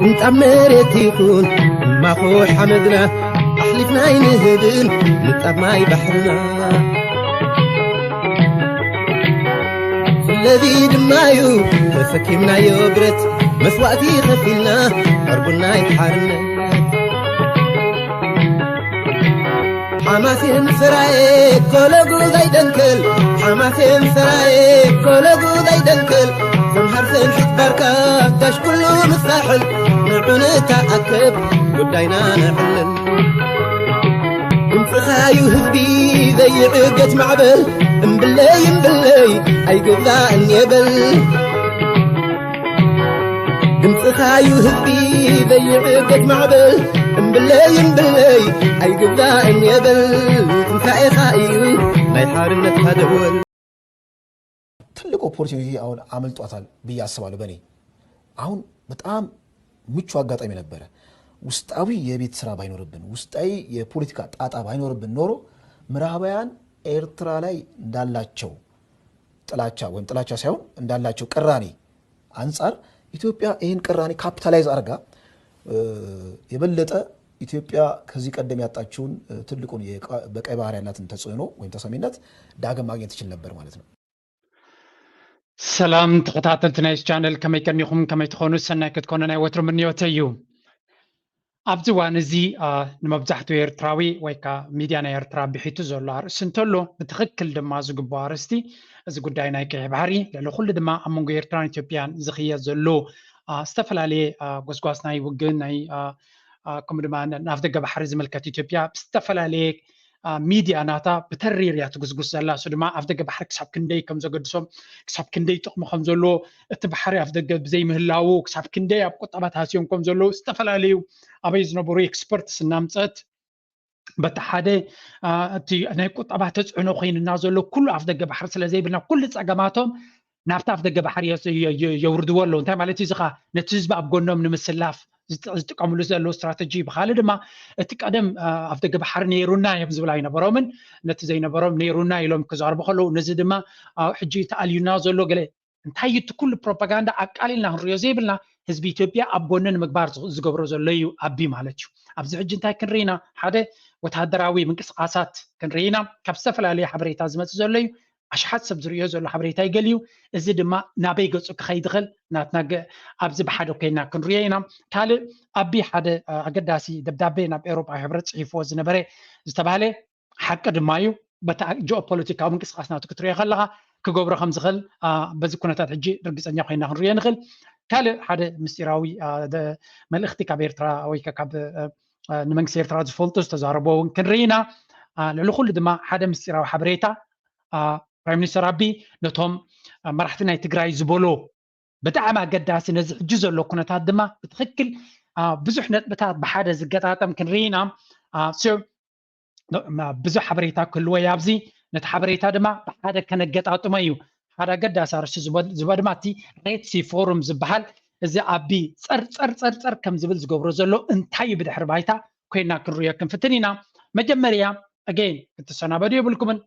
ንጣብ መሬት ይኹን ማኹ ሓመድና ኣሕሊፍና ኣይንህብን ንጣብ ማይ ባሕርና። ስለዚ ድማ እዩ ተሰኪምናዮ ብረት መስዋእቲ ከፊልና ዕርቡናይ ሓርነት። ሓማሴን ሰራየ ኮለጉ ዘይደንክል ሓማሴን ሰራየ ኮለጉ ዘይደንክል ዘምሃር ሰንሒት ባርካ ጋሽ ኩሉ ምሳሕል ንዑ ንተኣከብ ጉዳይና ነዕልል። ድምፅኻዩ ህዝቢ ዘይዕገት ማዕበል እምብለይ እምብለይ ኣይግዛእን የበል። ድምፅኻዩ ህዝቢ ዘይዕገት ማዕበል እምብለይ እምብለይ ኣይግዛእን የበል። ትንሳኤኻ እዩ ናይ ሓርነትካ ደወል። ትልቅ ኦፖርቹኒቲ አሁን አመልጧታል ብዬ አስባለሁ። በእኔ አሁን በጣም ምቹ አጋጣሚ ነበረ። ውስጣዊ የቤት ስራ ባይኖርብን፣ ውስጣዊ የፖለቲካ ጣጣ ባይኖርብን ኖሮ ምዕራባውያን ኤርትራ ላይ እንዳላቸው ጥላቻ ወይም ጥላቻ ሳይሆን እንዳላቸው ቅራኔ አንጻር ኢትዮጵያ ይህን ቅራኔ ካፒታላይዝ አድርጋ የበለጠ ኢትዮጵያ ከዚህ ቀደም ያጣችውን ትልቁን በቀይ ባህር ያላትን ተጽዕኖ ወይም ተሰሚነት ዳግም ማግኘት ትችል ነበር ማለት ነው። ሰላም ተኸታተልቲ ናይ ቻነል፣ ከመይ ቀኒኹም? ከመይ ትኾኑ? ሰናይ ክትኮኑ ናይ ወትሩ ምንዮተይ እዩ። ኣብዚ እዋን እዚ ንመብዛሕትኡ ኤርትራዊ ወይ ከዓ ሚድያ ናይ ኤርትራ ብሒቱ ዘሎ ኣርእስቲ እንተሎ፣ ብትኽክል ድማ ዝግብኦ ኣርእስቲ እዚ ጉዳይ ናይ ቀይሕ ባሕሪ፣ ልዕሊ ኩሉ ድማ ኣብ መንጎ ኤርትራን ኢትዮጵያን ዝኽየድ ዘሎ ዝተፈላለየ ጎስጓስ ናይ ውግን ናይ ከምኡ ድማ ናብ ደገ ባሕሪ ዝምልከት ኢትዮጵያ ብዝተፈላለየ ሚድያ ናታ ብተሪር እያ ትጉስጉስ ዘላ። እሱ ድማ ኣብ ደገ ባሕሪ ክሳብ ክንደይ ከም ዘገድሶም፣ ክሳብ ክንደይ ጥቕሚ ከም ዘለዎ፣ እቲ ባሕሪ ኣብ ደገ ብዘይምህላዉ ክሳብ ክንደይ ኣብ ቁጠባ ተሃስዮም ከም ዘለዉ ዝተፈላለዩ ኣበይ ዝነበሩ ኤክስፐርትስ እናምፀት በቲ ሓደ እቲ ናይ ቁጠባ ተፅዕኖ ኮይንና ዘሎ ኩሉ ኣፍ ደገ ባሕሪ ስለ ዘይብልና ኩሉ ፀገማቶም ናብቲ ኣፍ ደገ ባሕሪ የውርድዎ ኣለዉ። እንታይ ማለት እዩ? እዚ ከዓ ነቲ ህዝቢ ኣብ ጎኖም ንምስላፍ ዝጥቀምሉ ዘለዉ ስትራተጂ። ብካልእ ድማ እቲ ቀደም ኣፍ ደገ ባሕሪ ነይሩና እዮም ዝብል ኣይነበሮምን። ነቲ ዘይነበሮም ነይሩና ኢሎም ክዛረቡ ከለዉ፣ ነዚ ድማ ሕጂ ተኣልዩና ዘሎ ገለ እንታይ እዩ እቲ ኩሉ ፕሮፓጋንዳ ኣቃሊልና ክንሪኦ ዘይብልና ህዝቢ ኢትዮጵያ ኣብ ጎኒ ንምግባር ዝገብሮ ዘሎ እዩ ኣቢ ማለት እዩ። ኣብዚ ሕጂ እንታይ ክንርኢ ኢና? ሓደ ወታደራዊ ምንቅስቃሳት ክንርኢ ኢና። ካብ ዝተፈላለየ ሓበሬታ ዝመፅእ ዘሎ እዩ። ኣሽሓት ሰብ ዝርእዮ ዘሎ ሓበሬታ ይገል እዩ። እዚ ድማ ናበይ ገፁ ክኸይድ ይኽእል ናትና ኣብዚ ብሓደ ኮይና ክንሪኦ ኢና። ካልእ ኣቢ ሓደ ኣገዳሲ ደብዳቤ ናብ ኤውሮጳዊ ሕብረት ፅሒፍዎ ዝነበረ ዝተባህለ ሓቂ ድማ እዩ። በቲ ጂኦፖለቲካዊ ምንቅስቃስ ናቱ ክትሪኦ ከለካ ክገብሮ ከም ዝኽእል በዚ ኩነታት ሕጂ ርግፀኛ ኮይና ክንሪኦ ንኽእል። ካልእ ሓደ ምስጢራዊ መልእኽቲ ካብ ኤርትራ ወይ ካብ ንመንግስቲ ኤርትራ ዝፈልጡ ዝተዛረቦ እውን ክንርኢ ኢና። ልዕሊ ኩሉ ድማ ሓደ ምስጢራዊ ሓበሬታ ፕራይም ሚኒስተር ኣቢ ነቶም መራሕቲ ናይ ትግራይ ዝበሎ ብጣዕሚ ኣገዳሲ ነዚ ሕጂ ዘሎ ኩነታት ድማ ብትኽክል ብዙሕ ነጥብታት ብሓደ ዝገጣጠም ክንርኢ ኢና። ብዙሕ ሓበሬታ ክህልዎ እዩ ኣብዚ። ነቲ ሓበሬታ ድማ ብሓደ ከነገጣጥሞ እዩ። ሓደ ኣገዳሲ ኣርእስቲ ዝበ ድማ እቲ ሬድ ሲ ፎሩም ዝበሃል እዚ ኣቢ ጸር ጸር ጸር ጸር ከም ዝብል ዝገብሮ ዘሎ እንታይ እዩ ብድሕሪ ባይታ ኮይና ክንሪኦ ክንፍትን ኢና። መጀመርያ ኣገይን ክትሰናበዱ የብልኩምን።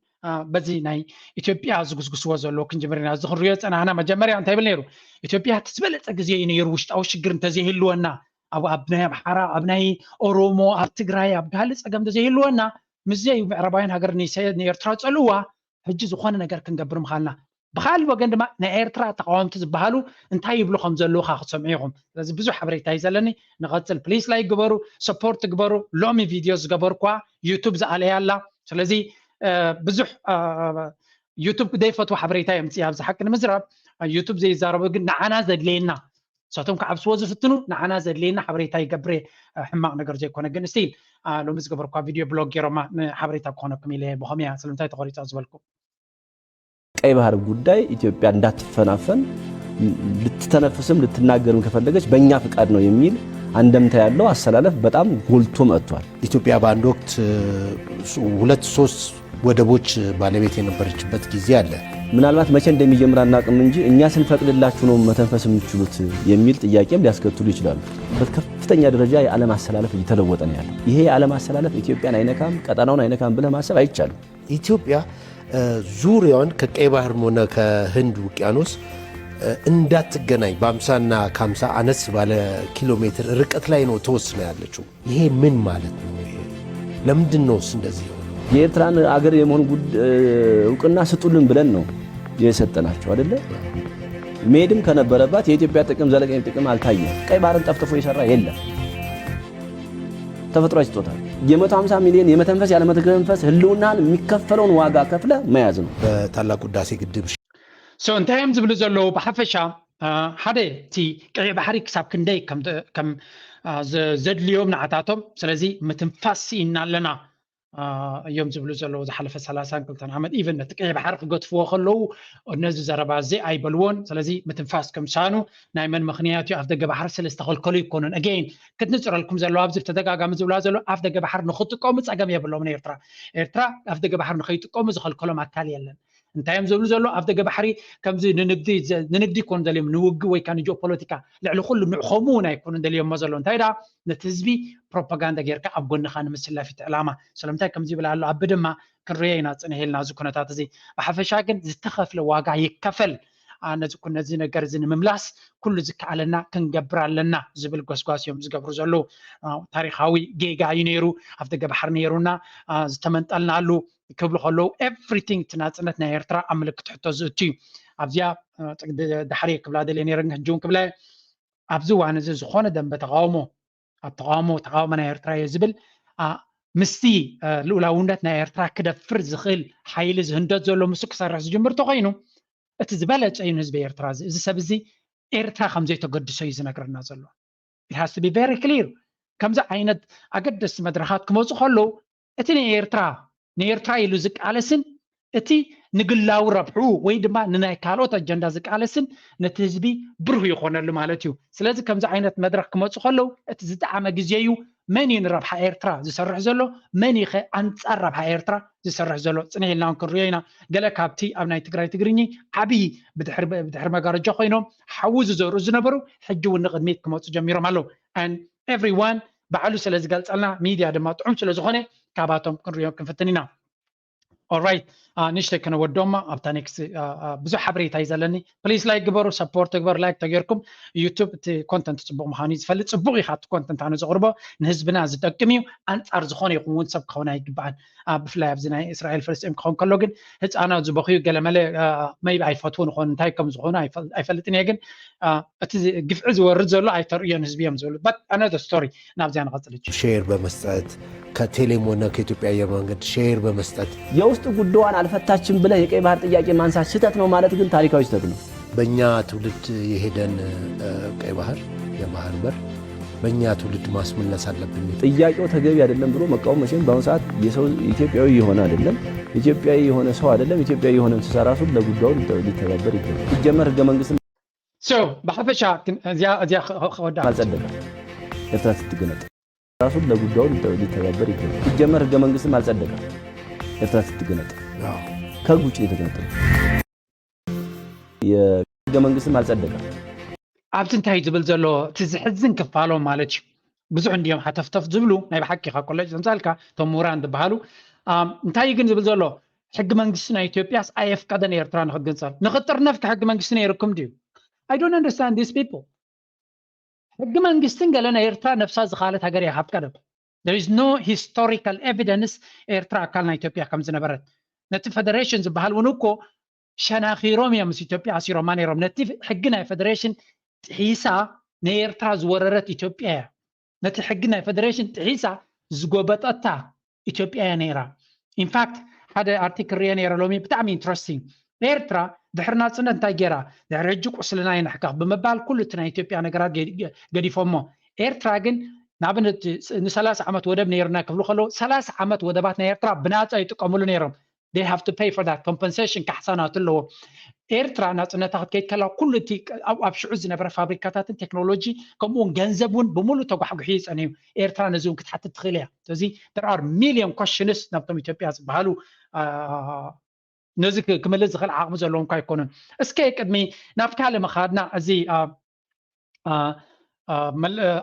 በዚ ናይ ኢትዮጵያ ዝጉስጉስዎ ዘለዉ ክንጅምር ኢና። እዚ ክንሪኦ ዝፀናሕና መጀመርያ እንታይ ይብል ነይሩ? ኢትዮጵያ እቲ ዝበለፀ ግዜ እዩ ነይሩ ውሽጣዊ ሽግር እንተዘይህልወና ኣብ ኣብ ናይ ኣምሓራ ኣብ ናይ ኦሮሞ ኣብ ትግራይ ኣብ ጋሊ ፀገም እንተዘይህልወና ምስዘይ ምዕራባውያን ሃገር ንኤርትራ ፀልዋ ሕጂ ዝኾነ ነገር ክንገብር ምኻልና። ብካልእ ወገን ድማ ናይ ኤርትራ ተቃወምቲ ዝበሃሉ እንታይ ይብሉ ከም ዘለዉ ካ ክትሰምዑ ኢኹም። ስለዚ ብዙሕ ሓበሬታ እዩ ዘለኒ። ንቐፅል ፕሊስ ላይክ ግበሩ፣ ሰፖርት ግበሩ። ሎሚ ቪድዮ ዝገበርኳ ዩቱብ ዝኣለያ ኣላ። ስለዚ ብዙሕ ዩቱብ ዘይፈትዎ ሓበሬታ እዮም ኣብዚ ሓቂ ንምዝራብ ዩቱብ ዘይዛረቡ ግን ንዓና ዘድልየና ንሳቶም ክዓብስዎ ዝፍትኑ ንዓና ዘድልየና ሓበሬታ ይገብር ሕማቕ ነገር ዘይኮነ ግን ስቲል ሎሚ ዝገበርኳ ቪድዮ ብሎግ ገይሮማ ንሓበሬታ ክኾነኩም ኢለ ብኸምያ ስለምንታይ ተቆሪፃ ዝበልኩ ቀይ ባህር ጉዳይ ኢትዮጵያ እንዳትፈናፈን ልትተነፍስም ልትናገርም ከፈለገች በእኛ ፍቃድ ነው የሚል አንደምታ ያለው አሰላለፍ በጣም ጎልቶ መጥቷል። ኢትዮጵያ በአንድ ወቅት ሁለት ሶስት ወደቦች ባለቤት የነበረችበት ጊዜ አለ። ምናልባት መቼ እንደሚጀምር አናውቅም እንጂ እኛ ስንፈቅድላችሁ ነው መተንፈስ የምትችሉት የሚል ጥያቄም ሊያስከትሉ ይችላሉ። በከፍተኛ ደረጃ የዓለም አሰላለፍ እየተለወጠ ነው ያለው። ይሄ የዓለም አሰላለፍ ኢትዮጵያን አይነካም፣ ቀጠናውን አይነካም ብለህ ማሰብ አይቻልም። ኢትዮጵያ ዙሪያዋን ከቀይ ባህርም ሆነ ከህንድ ውቅያኖስ እንዳትገናኝ በአምሳና ከአምሳ አነስ ባለ ኪሎ ሜትር ርቀት ላይ ነው ተወስና ያለችው። ይሄ ምን ማለት ነው? ይሄ ለምንድን ነውስ እንደዚህ የሆነው? የኤርትራን አገር የመሆን ጉድ እውቅና ስጡልን ብለን ነው የሰጠናቸው አይደለ? መሄድም ከነበረባት የኢትዮጵያ ጥቅም ዘለቀኝ ጥቅም አልታየም። ቀይ ባህርን ጠፍጥፎ የሰራ የለም። ተፈጥሮ ስጦታ የ150 ሚሊዮን የመተንፈስ ያለመተንፈስ ህልውናን የሚከፈለውን ዋጋ ከፍለ መያዝ ነው። በታላቁ ህዳሴ ግድብ so እንታይ እዮም ዝብሉ ዘለዉ? ብሓፈሻ ሓደ እቲ ቀይሕ ባሕሪ ክሳብ ክንደይ ከም ዘድልዮም ንዓታቶም፣ ስለዚ ምትንፋስ ስኢና ኣለና እዮም ዝብሉ ዘለዉ። ዝሓለፈ ሰላሳን ክልተን ዓመት ኢቨን ነቲ ቀይሕ ባሕሪ ክገትፍዎ ከለዉ ነዚ ዘረባ እዚ ኣይበልዎን። ስለዚ ምትንፋስ ከም ሳኑ ናይ መን ምኽንያት እዩ? ኣፍ ደገ ባሕሪ ስለ ዝተኸልከሉ ይኮኑን። ኣገይን ክትንፅረልኩም ዘለዋ ኣብዚ ተደጋጋሚ ዝብላ ዘሎ ኣፍ ደገ ባሕሪ ንክጥቀሙ ፀገም የብሎም ንኤርትራ። ኤርትራ ኣፍ ደገ ባሕሪ ንከይጥቀሙ ዝኸልከሎም ኣካል የለን። እንታይ እዮም ዝብሉ ዘሎ? ኣፍ ደገ ባሕሪ ከምዚ ንንግዲ ንንግዲ ይኮኑ ደልዮም ንውግ ወይ ከዓ ንጂኦፖለቲካ ልዕሊ ኩሉ ንዕኸሙ እውን ኣይኮኑን ደልዮሞ ዘሎ። እንታይ ደኣ ነቲ ህዝቢ ፕሮፓጋንዳ ጌርካ ኣብ ጎንኻ ንምስላፍ እቲ ዕላማ። ስለምንታይ ከምዚ ይብል ኣሎ? ኣቢ ድማ ክንሪኦ ኢና ፅንሕ ኢልና እዚ ኩነታት እዚ። ብሓፈሻ ግን ዝተኸፍለ ዋጋ ይከፈል። ነዚ ነዚ ነገር እዚ ንምምላስ ኩሉ ዝከኣለና ክንገብር ኣለና ዝብል ጎስጓስ እዮም ዝገብሩ ዘለዉ። ታሪኻዊ ጌጋ እዩ ነይሩ። ኣፍ ደገ ባሕሪ ነይሩና ዝተመንጠልናሉ ክብሉ ከለዉ everything እቲ ናፅነት ናይ ኤርትራ ኣብ ምልክት ሕቶ ዝእቱ እዩ። ኣብዚኣ ዳሕሪ ክብላ ደልየ ነይረ ግን ሕጂ እውን ክብላ ኣብዚ እዋን እዚ ዝኾነ ደንበ ተቃውሞ ኣብ ተቃውሞ ተቃውሞ ናይ ኤርትራ እየ ዝብል ምስቲ ልኡላውነት ናይ ኤርትራ ክደፍር ዝኽእል ሓይሊ ዝህንደት ዘሎ ምስ ክሰርሕ ዝጅምር ተኮይኑ እቲ ዝበለፀ እዩ ንህዝቢ ኤርትራ። እዚ ሰብ እዚ ኤርትራ ከምዘይተገድሶ እዩ ዝነግረና ዘሎ። It has to be very clear። ከምዚ ዓይነት ኣገደስቲ መድረኻት ክመፁ ከለዉ እቲ ንኤርትራ ንኤርትራ ኢሉ ዝቃለስን እቲ ንግላዊ ረብሑ ወይ ድማ ንናይ ካልኦት ኣጀንዳ ዝቃለስን ነቲ ህዝቢ ብሩህ ይኾነሉ ማለት እዩ። ስለዚ ከምዚ ዓይነት መድረኽ ክመፁ ከለዉ እቲ ዝጠዓመ ግዜ እዩ። መን እዩ ንረብሓ ኤርትራ ዝሰርሕ ዘሎ? መን እዩ ከ ኣንፃር ረብሓ ኤርትራ ዝሰርሕ ዘሎ? ፅንሕ ኢልና እውን ክንሪኦ ኢና። ገለ ካብቲ ኣብ ናይ ትግራይ ትግርኚ ዓብዪ ብድሕሪ መጋረጃ ኮይኖም ሓዊ ዝዘርኡ ዝነበሩ ሕጂ እውን ንቕድሚት ክመፁ ጀሚሮም ኣለዉ። And everyone ባዕሉ ስለ ዝገልፀልና ሚድያ ድማ ጥዑም ስለ ዝኾነ ካባቶም ክንሪኦ ክንፍትን ኢና። Alright ንሽተይ ከነወዶማ ኣብታ next ብዙሕ ሓበሬታ እዩ ዘለኒ። Please like ግበሩ፣ support ግበሩ። Like ተገይርኩም YouTube እቲ content ፅቡቕ ምዃኑ እዩ ዝፈልጥ። ፅቡቕ እዩ እቲ content ኣነ ዘቕርቦ ንህዝብና ዝጠቅም እዩ። ኣንፃር ዝኾነ ይኹን እውን ሰብ ክኸውን ኣይግባኣን። ብፍላይ ኣብዚ ናይ እስራኤል ፍልስጤም ክኸውን ከሎ ግን ህፃናት ዝበኽዩ ገለመለ maybe ኣይፈትውን ይኾኑ እንታይ ከም ዝኾኑ ኣይፈልጥን እየ ግን እቲ ግፍዒ ዝወርድ ዘሎ ኣይተርእዮን ህዝቢ እዮም ዝብሉ። But another story ናብዚኣ ንቐፅል። share በመስጠት ከቴሌም ሆነ ከኢትዮጵያ አየር መንገድ share በመስጠት የውስጥ ጉዳዋን አልፈታችም ብለህ የቀይ ባህር ጥያቄ ማንሳት ስህተት ነው ማለት ግን ታሪካዊ ስህተት ነው። በእኛ ትውልድ የሄደን ቀይ ባህር የባህር በር በእኛ ትውልድ ማስመለስ አለብን። ጥያቄው ተገቢ አይደለም ብሎ መቃወም መቼም በአሁኑ ሰዓት የሰው ኢትዮጵያዊ የሆነ አይደለም። ኢትዮጵያዊ የሆነ ሰው አይደለም። ኢትዮጵያዊ የሆነ እንስሳ ራሱ ለጉዳዩ ሊተባበር ይገባል። ሲጀመር ህገ መንግስት ብሓፈሻ እዚያ ከወዳ አልጸደቀም። ኤርትራ ስትገነጠል ራሱ ለጉዳዩ ሊተባበር ይገባል። ሲጀመር ህገ መንግስትም አልጸደቀም። ኤርትራ ስትገነጠል ከህግ ውጭ የተገነጠለ የህገ መንግስትም አልጸደቀም። ኣብዚ እንታይ ዝብል ዘሎ እቲ ዝሕዝን ክፋሎም ማለት እዩ። ብዙሕ እንዲዮም ሓተፍተፍ ዝብሉ ናይ ብሓቂ ካብ ኮሌጅ ዘምፃልካ እቶም ምሁራን ዝበሃሉ እንታይ ግን ዝብል ዘሎ ሕጊ መንግስቲ ናይ ኢትዮጵያስ ኣየፍቀደን ኤርትራ ንክትግንፀል ንክትጥርነፍ ሕጊ መንግስቲ ነይርኩም ድዩ? I don't understand these people። ሕጊ መንግስትን ገለ ናይ ኤርትራ ነብሳ ዝኻለት ሃገር እያ ካብ ቀደም። There is no historical evidence ኤርትራ ኣካል ናይ ኢትዮጵያ ከም ዝነበረት። ነቲ ፌደሬሽን ዝበሃል እውን እኮ ሸናኺሮም እዮም ምስ ኢትዮጵያ ኣሲሮማ ነይሮም። ነቲ ሕጊ ናይ ፌደሬሽን ጥሒሳ ንኤርትራ ዝወረረት ኢትዮጵያ እያ። ነቲ ሕጊ ናይ ፌደሬሽን ጥሒሳ ዝጎበጠታ ኢትዮጵያ እያ ነይራ። ኢንፋክት ሓደ ኣርቲክል ሪአ ነይረ ሎሚ ብጣዕሚ ኢንትረስቲንግ። ኤርትራ ድሕሪ ናፅነት እንታይ ገይራ? ድሕሪ ሕጂ ቁስልና ይንሕከኽ ብምባል ኩሉ እቲ ናይ ኢትዮጵያ ነገራት ገዲፎሞ። ኤርትራ ግን ንኣብነት ንሰላሳ ዓመት ወደብ ነይርና ክብሉ ከለዉ ሰላሳ ዓመት ወደባት ናይ ኤርትራ ብናፃ ይጥቀምሉ ነይሮም። They have to pay for that compensation ካሕሳ ናቱ ኣለዎ። ኤርትራ ናፅነታ ክትከይድ ከላ ኩሉ እቲ ኣብ ሽዑ ዝነበረ ፋብሪካታትን ቴክኖሎጂ ከምኡ እውን ገንዘብ እውን ብምሉእ ተጓሕጉሒ ይፀን እዩ። ኤርትራ ነዚ እውን ክትሓትት ትኽእል እያ። ስለዚ there are million questions ናብቶም ኢትዮጵያ ዝበሃሉ ነዚ ክምልስ ዝኽእል ዓቕሚ ዘለዎም እኳ ኣይኮኑን። እስከ ቅድሚ ናብ ካልእ ምኻድና እዚ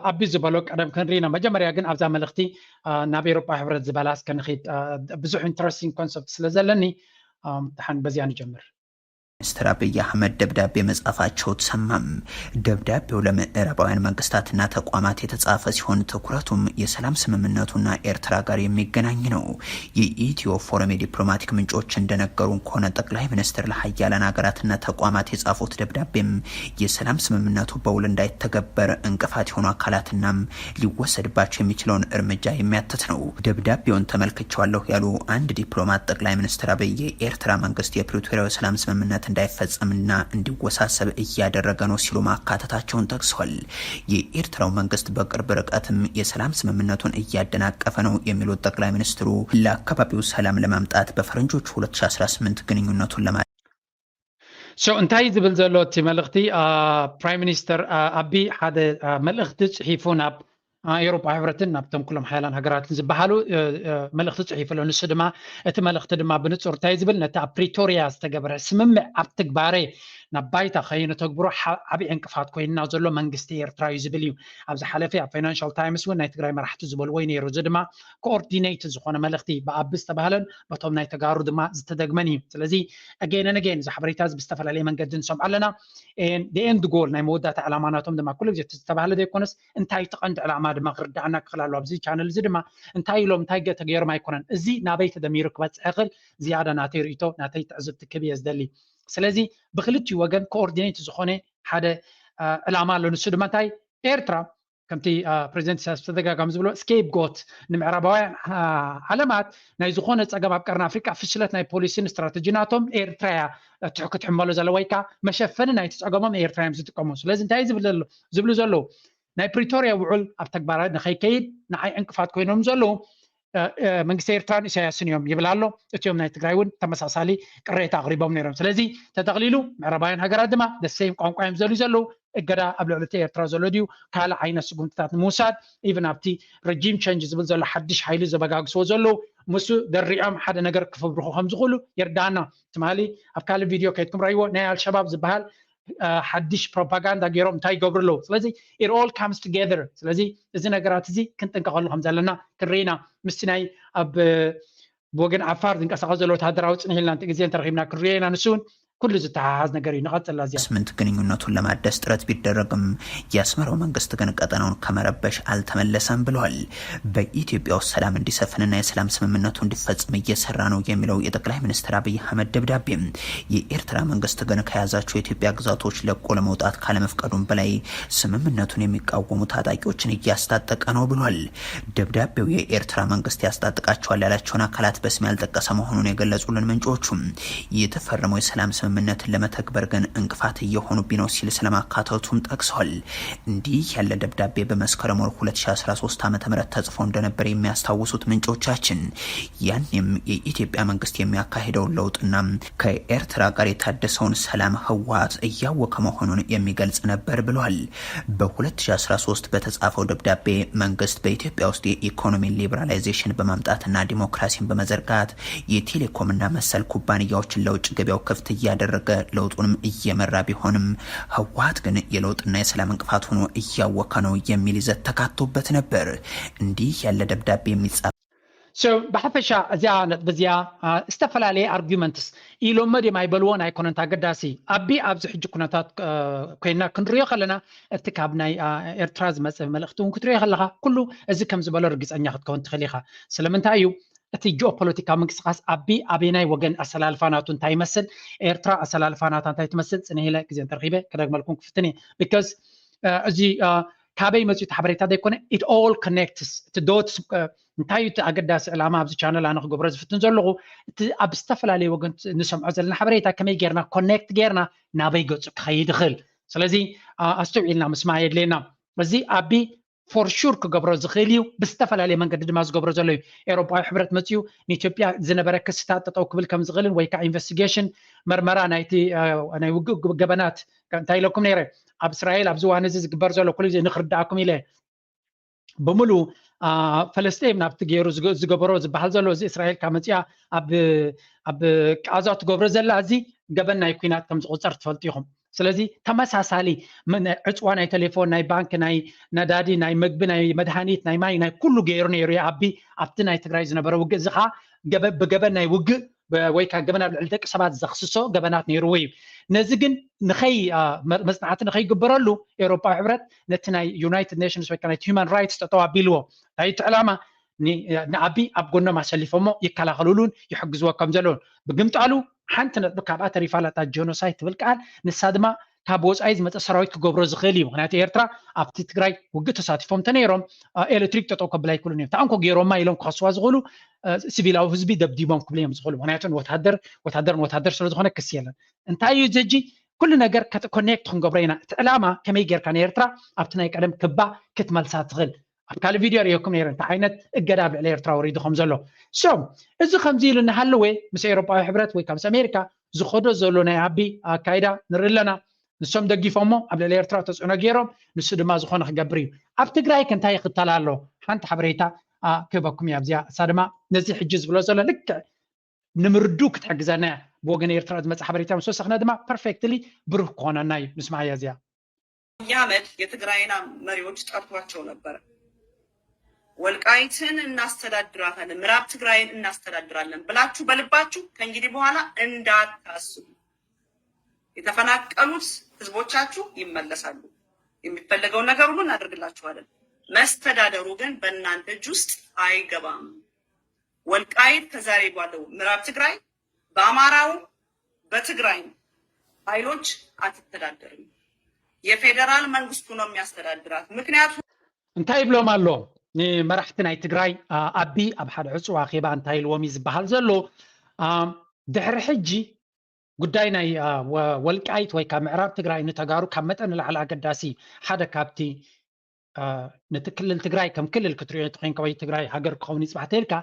ኣቢ ዝበሎ ቀደም ክንርኢ ኢና። መጀመርያ ግን ኣብዛ መልእኽቲ ናብ ኤሮጳ ሕብረት ዝበላ እስከ ንኺድ። ብዙሕ ኢንተረስቲንግ ኮንሰፕት ስለ ዘለኒ ድሓን በዚኣ ንጀምር። ሚኒስትር አብይ አህመድ ደብዳቤ መጻፋቸው ተሰማም። ደብዳቤው ለምዕራባውያን መንግስታትና ተቋማት የተጻፈ ሲሆን ትኩረቱም የሰላም ስምምነቱና ኤርትራ ጋር የሚገናኝ ነው። የኢትዮ ፎረም የዲፕሎማቲክ ምንጮች እንደነገሩን ከሆነ ጠቅላይ ሚኒስትር ለሀያላን ሀገራትና ተቋማት የጻፉት ደብዳቤም የሰላም ስምምነቱ በውል እንዳይተገበር እንቅፋት የሆኑ አካላትና ሊወሰድባቸው የሚችለውን እርምጃ የሚያትት ነው። ደብዳቤውን ተመልክቼዋለሁ ያሉ አንድ ዲፕሎማት ጠቅላይ ሚኒስትር አብይ የኤርትራ መንግስት የፕሪቶሪያው የሰላም ስምምነት እንዳይፈጸምና እንዲወሳሰብ እያደረገ ነው ሲሉ ማካተታቸውን ጠቅሰዋል። የኤርትራው መንግስት በቅርብ ርቀትም የሰላም ስምምነቱን እያደናቀፈ ነው የሚሉት ጠቅላይ ሚኒስትሩ ለአካባቢው ሰላም ለማምጣት በፈረንጆቹ ሁለት ሺ አስራ ስምንት ግንኙነቱን ለማ So እንታይ ዝብል ዘሎ እቲ መልእኽቲ? ፕራይም ሚኒስተር ኣቢ ሓደ መልእኽቲ ፅሒፉ ናብ ኤሮፓ ሕብረትን ናብቶም ኩሎም ሓያላን ሃገራትን ዝበሃሉ መልእኽቲ ፅሒፉ ኣሎ። ንሱ ድማ እቲ መልእኽቲ ድማ ብንፁር እንታይ ዝብል ነቲ ኣብ ፕሪቶሪያ ዝተገበረ ስምምዕ ኣብ ትግባረ ናብ ባይታ ከይነተግብሮ ዓብዪ ዕንቅፋት ኮይንና ዘሎ መንግስቲ ኤርትራ እዩ ዝብል እዩ። ኣብ ዝሓለፈ ኣብ ፋይናንሻል ታይምስ እውን ናይ ትግራይ መራሕቲ ዝበልዎ እዩ ነይሩ። እዚ ድማ ኮኦርዲኔት ዝኾነ መልእኽቲ ብኣቢ ዝተባህለን በቶም ናይ ተጋሩ ድማ ዝተደግመን እዩ። ስለዚ ኣገይን ኣገይን እዚ ሓበሬታ እዚ ብዝተፈላለየ መንገዲ ንሰምዖ ኣለና። ኤንድ ጎል ናይ መወዳእታ ዕላማ ናቶም ድማ ኩሉ ግዜ ዝተባህለ ዘይኮነስ እንታይ እቲ ቀንዲ ዕላማ ድማ ክርዳኣና ክኽእል ኣለዎ። ኣብዚ ቻነል እዚ ድማ እንታይ ኢሎም እንታይ ተገይሮም ኣይኮነን፣ እዚ ናበይ ተደሚሩ ክበፅሕ ይኽእል ዝያዳ ናተይ ርእይቶ ናተይ ትዕዝብቲ ክብ እየ ዝደሊ። ስለዚ ብክልቲኡ ወገን ኮኦርዲኔት ዝኾነ ሓደ ዕላማ ኣሎ። ንሱ ድማ እንታይ ኤርትራ ከምቲ ፕሬዚደንት ኢሳያስ ብተደጋጋሚ ዝብሎ ስኬፕ ጎት ንምዕራባውያን ዓለማት ናይ ዝኾነ ፀገም ኣብ ቀርኒ ኣፍሪቃ ፍሽለት ናይ ፖሊሲን ስትራተጂ ናቶም ኤርትራ እያ ክትሕመሎ ዘለ ወይ ከዓ መሸፈኒ ናይቲ ፀገሞም ኤርትራ እዮም ዝጥቀሙ። ስለዚ እንታይ ዝብሉ ዘለዉ ናይ ፕሪቶሪያ ውዑል ኣብ ተግባር ንኸይከይድ ንዓይ ዕንቅፋት ኮይኖም ዘለዉ መንግስቲ ኤርትራን ኢሳያስን እዮም ይብል ኣሎ። እቲኦም ናይ ትግራይ እውን ተመሳሳሊ ቅሬታ ኣቕሪቦም ነይሮም። ስለዚ ተጠቕሊሉ ምዕራባውያን ሃገራት ድማ ደሰይም ቋንቋ እዮም ዘልዩ ዘለዉ። እገዳ ኣብ ልዕሊ እቲ ኤርትራ ዘሎ ድዩ ካልእ ዓይነት ስጉምትታት ንምውሳድ ኢቨን ኣብቲ ረጂም ቸንጅ ዝብል ዘሎ ሓድሽ ሓይሊ ዘበጋግስዎ ዘለዉ ምስ ደሪዖም ሓደ ነገር ክፍብርኹ ከም ዝኽእሉ ይርዳኣና። ትማሊ ኣብ ካልእ ቪድዮ ከይድኩም ረእይዎ ናይ ኣልሸባብ ዝበሃል ሓድሽ ፕሮፓጋንዳ ገይሮም እንታይ ይገብሩ ኣለዉ። ስለዚ it all comes together። ስለዚ እዚ ነገራት እዚ ክንጥንቀቐሉ ከም ዘለና ክንርኢና ምስቲ ናይ ኣብ ብወገን ዓፋር ዝንቀሳቐስ ዘሎ ወታደራዊ ፅንሕ ኢልና ግዜ እንተረኺብና ክንሪኦ ኢና። ንሱ እውን ኩሉ ዝተሓሓዝ ነገር እዩ። ንቐፅላ እዚኣ ስምንት ግንኙነቱን ለማደስ ጥረት ቢደረግም የአስመራው መንግስት ግን ቀጠናውን ከመረበሽ አልተመለሰም ብለዋል። በኢትዮጵያ ውስጥ ሰላም እንዲሰፍንና የሰላም ስምምነቱ እንዲፈጽም እየሰራ ነው የሚለው የጠቅላይ ሚኒስትር አብይ አህመድ ደብዳቤ የኤርትራ መንግስት ግን ከያዛቸው የኢትዮጵያ ግዛቶች ለቆ ለመውጣት ካለመፍቀዱም በላይ ስምምነቱን የሚቃወሙ ታጣቂዎችን እያስታጠቀ ነው ብሏል። ደብዳቤው የኤርትራ መንግስት ያስታጥቃቸዋል ያላቸውን አካላት በስም ያልጠቀሰ መሆኑን የገለጹልን ምንጮቹ የተፈረመው የሰላም ስምምነትን ለመተግበር ግን እንቅፋት እየሆኑብኝ ነው ሲል ስለማካተቱም ጠቅሰዋል። እንዲህ ያለ ደብዳቤ በመስከረም ወር ሁለት ሺ አስራ ሶስት ዓመተ ምህረት ተጽፎ እንደነበር የሚያስታውሱት ምንጮቻችን ያኔም የኢትዮጵያ መንግስት የሚያካሂደውን ለውጥና ከኤርትራ ጋር የታደሰውን ሰላም ህወሓት እያወከ መሆኑን የሚገልጽ ነበር ብለዋል። በ2013 በተጻፈው ደብዳቤ መንግስት በኢትዮጵያ ውስጥ የኢኮኖሚ ሊበራላይዜሽን በማምጣትና ዲሞክራሲን በመዘርጋት የቴሌኮምና መሰል ኩባንያዎችን ለውጭ ገበያው ክፍት እያደረገ ለውጡንም እየመራ ቢሆንም ህወሓት ግን የለውጥና የሰላም እንቅፋት ሆኖ እያወከ ነው የሚል ይዘት ተካቶበት ነበር። እንዲህ ያለ ደብዳቤ የሚጻፍ ብሓፈሻ እዚኣ ነጥቢ እዚኣ ዝተፈላለየ ኣርጊመንትስ ኢሎሞ ድም ኣይበልዎን ኣይኮነን ኣገዳሲ። ኣቢ ኣብዚ ሕጂ ኩነታት ኮይና ክንሪኦ ከለና እቲ ካብ ናይ ኤርትራ ዝመፀ መልእክቲ እውን ክትሪኦ ከለካ ኩሉ እዚ ከም ዝበሎ ርግፀኛ ክትከውን ትኽእል ኢኻ። ስለምንታይ እዩ እቲ ጂኦፖለቲካዊ ምንቅስቃስ ኣቢ ኣበናይ ወገን ኣሰላልፋ ናቱ እንታይ ይመስል፣ ኤርትራ ኣሰላልፋ ናታ እንታይ ትመስል ፅንሕ ኢለ ግዜ እንተረኪበ ክደግመልኩም ክፍትን እየ። ቢካዝ እዚ ካበይ መፅኡ እቲ ሓበሬታ ዘይኮነ it all connects እቲ ዶትስ እንታይ እዩ እቲ ኣገዳሲ ዕላማ ኣብዚ ቻነል ኣነ ክገብሮ ዝፍትን ዘለኹ እቲ ኣብ ዝተፈላለየ ወገን ንሰምዖ ዘለና ሓበሬታ ከመይ ጌርና ኮኔክት ጌርና ናበይ ገፁ ክኸይድ ይኽእል። ስለዚ ኣስተውዒልና ምስማዕ የድልየና። እዚ ኣቢ ፎር ሹር ክገብሮ ዝኽእል እዩ። ብዝተፈላለየ መንገዲ ድማ ዝገብሮ ዘሎ እዩ። ኤውሮጳዊ ሕብረት መፅኡ ንኢትዮጵያ ዝነበረ ክስታት ጠጠው ክብል ከም ዝኽእልን ወይ ከዓ ኢንቨስቲጌሽን መርመራ ናይቲ ናይ ውግእ ገበናት እንታይ ኢለኩም ነይረ ኣብ እስራኤል ኣብዚ ዋን እዚ ዝግበር ዘሎ ኩሉ ግዜ ንክርዳእኩም ኢለ ብምሉ ፈለስጤም ናብቲ ገይሩ ዝገበሮ ዝበሃል ዘሎ እዚ እስራኤል ካብ መፅኣ ኣብ ቃዛ ትገብሮ ዘላ እዚ ገበን ናይ ኩናት ከም ዝቁፀር ትፈልጡ ኢኹም። ስለዚ ተመሳሳሊ ዕፅዋ ናይ ቴሌፎን ናይ ባንክ ናይ ነዳዲ ናይ ምግቢ ናይ መድሃኒት ናይ ማይ ናይ ኩሉ ገይሩ ነይሩ ኣቢ ኣብቲ ናይ ትግራይ ዝነበረ ውግእ እዚ ከዓ ብገበን ናይ ውግእ ወይ ከዓ ገበን ኣብ ልዕሊ ደቂ ሰባት ዘኽስሶ ገበናት ነይርዎ እዩ። ነዚ ግን ንኸይ መፅናዕቲ ንኸይግበረሉ ኤውሮጳዊ ሕብረት ነቲ ናይ ዩናይትድ ኔሽንስ ወይ ከዓ ናይ ሂውማን ራይትስ ጠጠው ኣቢልዎ። እንታይ እቲ ዕላማ? ንኣቢ ኣብ ጎኖም ኣሰሊፎሞ ይከላኸሉሉን ይሕግዝዎ ከም ዘለውን። ብግምጣሉ ሓንቲ ነጥቢ ካብኣ ተሪፋ ኣላ፣ እታ ጀኖሳይድ ትብል ቃል። ንሳ ድማ ካብ ወፃኢ ዝመፀ ሰራዊት ክገብሮ ዝኽእል እዩ። ምክንያቱ ኤርትራ ኣብቲ ትግራይ ውግእ ተሳቲፎም እንተነይሮም ኤሌክትሪክ ጠጠው ከብላ ኣይክእሉን እዮም። ታንኮ ገይሮማ ኢሎም ክኸስዋ ዝኽእሉ፣ ሲቪላዊ ህዝቢ ደብዲቦም ክብሉ እዮም ዝኽእሉ። ምክንያቱ ወታደር ወታደር ንወታደር ስለዝኾነ ክሲ የለን። እንታይ እዩ ዘጂ? ኩሉ ነገር ኮኔክት ክንገብሮ ኢና። እቲ ዕላማ ከመይ ጌርካ ንኤርትራ ኣብቲ ናይ ቀደም ክባ ክትመልሳ ትኽእል። ኣብ ካልእ ቪድዮ ርእየኩም ነይረ፣ እንታይ ዓይነት እገዳ ኣብ ልዕሊ ኤርትራ ወሪዱ ከም ዘሎ። ሶ እዚ ከምዚ ኢሉ እናሃለወ ምስ ኤውሮጳዊ ሕብረት ወይ ካብ ምስ ኣሜሪካ ዝኸዶ ዘሎ ናይ ኣቢ ኣካይዳ ንርኢ ኣለና። ንሶም ደጊፎሞ ኣብ ልዕሊ ኤርትራ ተፅዕኖ ገይሮም፣ ንሱ ድማ ዝኾነ ክገብር እዩ። ኣብ ትግራይ ከ እንታይ ይኽተል ኣሎ? ሓንቲ ሓበሬታ ክህበኩም እያ ኣብዚኣ። እሳ ድማ ነዚ ሕጂ ዝብሎ ዘሎ ልክዕ ንምርዱ ክትሕግዘና እያ። ብወገን ኤርትራ ዝመጽእ ሓበሬታ ምስ ወሰኽና ድማ ፐርፌክትሊ ብሩህ ክኾነና እዩ። ንስማዓያ እዚኣ። አብይ አህመድ የትግራይን መሪዎች ጠርቷቸው ነበረ። ወልቃይትን እናስተዳድራታለን፣ ምዕራብ ትግራይን እናስተዳድራለን ብላችሁ በልባችሁ ከእንግዲህ በኋላ እንዳታስቡ። የተፈናቀሉት ህዝቦቻችሁ ይመለሳሉ። የሚፈለገውን ነገር ሁሉ እናደርግላችኋለን። መስተዳደሩ ግን በእናንተ እጅ ውስጥ አይገባም። ወልቃይት ከዛሬ ባለው ምዕራብ ትግራይ በአማራው በትግራይ ኃይሎች አትተዳደርም። የፌዴራል መንግስቱ ነው የሚያስተዳድራት። ምክንያቱም እንታይ ይብሎም ኣሎ ንመራሕቲ ናይ ትግራይ? ኣቢ ኣብ ሓደ ዕፁ ኣኼባ እንታይ ኢልዎም እዩ ዝበሃል ዘሎ? ድሕሪ ሕጂ ጉዳይ ናይ ወልቃይት ወይ ካብ ምዕራብ ትግራይ ንተጋሩ ካብ መጠን ንላዕሊ ኣገዳሲ፣ ሓደ ካብቲ ነቲ ክልል ትግራይ ከም ክልል ክትሪኦ እንተኮይንካ ወይ ትግራይ ሃገር ክኸውን ይፅባሕ ተልካ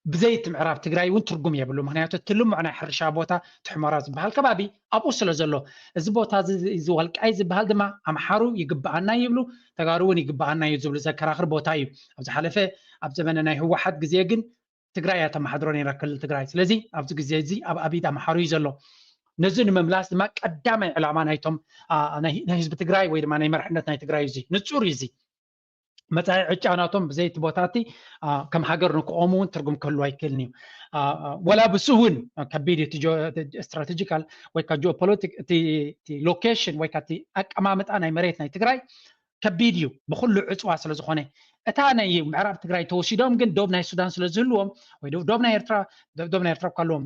ብዘይ እቲ ምዕራብ ትግራይ እውን ትርጉም የብሉ። ምክንያቱ እቲ ልሙዕ ናይ ሕርሻ ቦታ እቲ ሑመራ ዝበሃል ከባቢ ኣብኡ ስለ ዘሎ፣ እዚ ቦታ እዚ ወልቃይት ዝበሃል ድማ ኣምሓሩ ይግበኣና ይብሉ፣ ተጋሩ እውን ይግበኣና እዩ ዝብሉ ዘከራኽር ቦታ እዩ። ኣብ ዝሓለፈ ኣብ ዘመነ ናይ ህወሓት ግዜ ግን ትግራይ እያ ተመሓድሮ ነይራ ክልል ትግራይ። ስለዚ ኣብዚ ግዜ እዚ ኣብ ኣብ ኢድ ኣምሓሩ እዩ ዘሎ። ነዚ ንምምላስ ድማ ቀዳማይ ዕላማ ናይቶም ናይ ህዝቢ ትግራይ ወይ ድማ ናይ መርሕነት ናይ ትግራይ እዩ። እዚ ንፁር እዩ። እዚ መፃኢ ዕጫ ናቶም ብዘይ እቲ ቦታ እቲ ከም ሃገር ንክቆሙ እውን ትርጉም ክህልዎ ኣይክእልን እዩ። ወላ ብሱ እውን ከቢድ እዩ። እቲ ስትራቴጂካል ወይ ከዓ ጂኦፖለቲክ እቲ ሎኬሽን ወይ ከዓ እቲ ኣቀማምጣ ናይ መሬት ናይ ትግራይ ከቢድ እዩ ብኩሉ ዕፅዋ ስለ ዝኾነ። እታ ናይ ምዕራብ ትግራይ ተወሲዶም ግን ዶብ ናይ ሱዳን ስለ ዝህልዎም ወይ ዶብ ናይ ኤርትራ ዶብ ናይ ኤርትራ እኳ ኣለዎም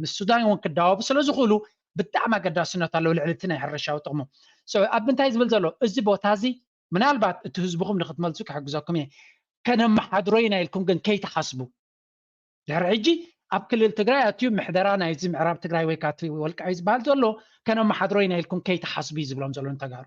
ምስ ሱዳን እውን ክዳወቡ ስለ ዝኽእሉ ብጣዕሚ ኣገዳስነት ኣለዎ ልዕሊ እቲ ናይ ሕርሻዊ ጥቕሙ። ኣብ ምንታይ ዝብል ዘሎ እዚ ቦታ እዚ ምናልባት እቲ ህዝብኹም ንክትመልሱ ክሕግዘኩም እየ። ከነመሓድሮ ኢና ኢልኩም ግን ከይትሓስቡ። ድሕሪ ሕጂ ኣብ ክልል ትግራይ ኣትዩ ምሕደራ ናይዚ ምዕራብ ትግራይ ወይ ከዓ እቲ ወልቃይት ዝበሃል ዘሎ ከነመሓድሮ ኢና ኢልኩም ከይትሓስቡ እዩ ዝብሎም ዘሎ ንተጋሩ።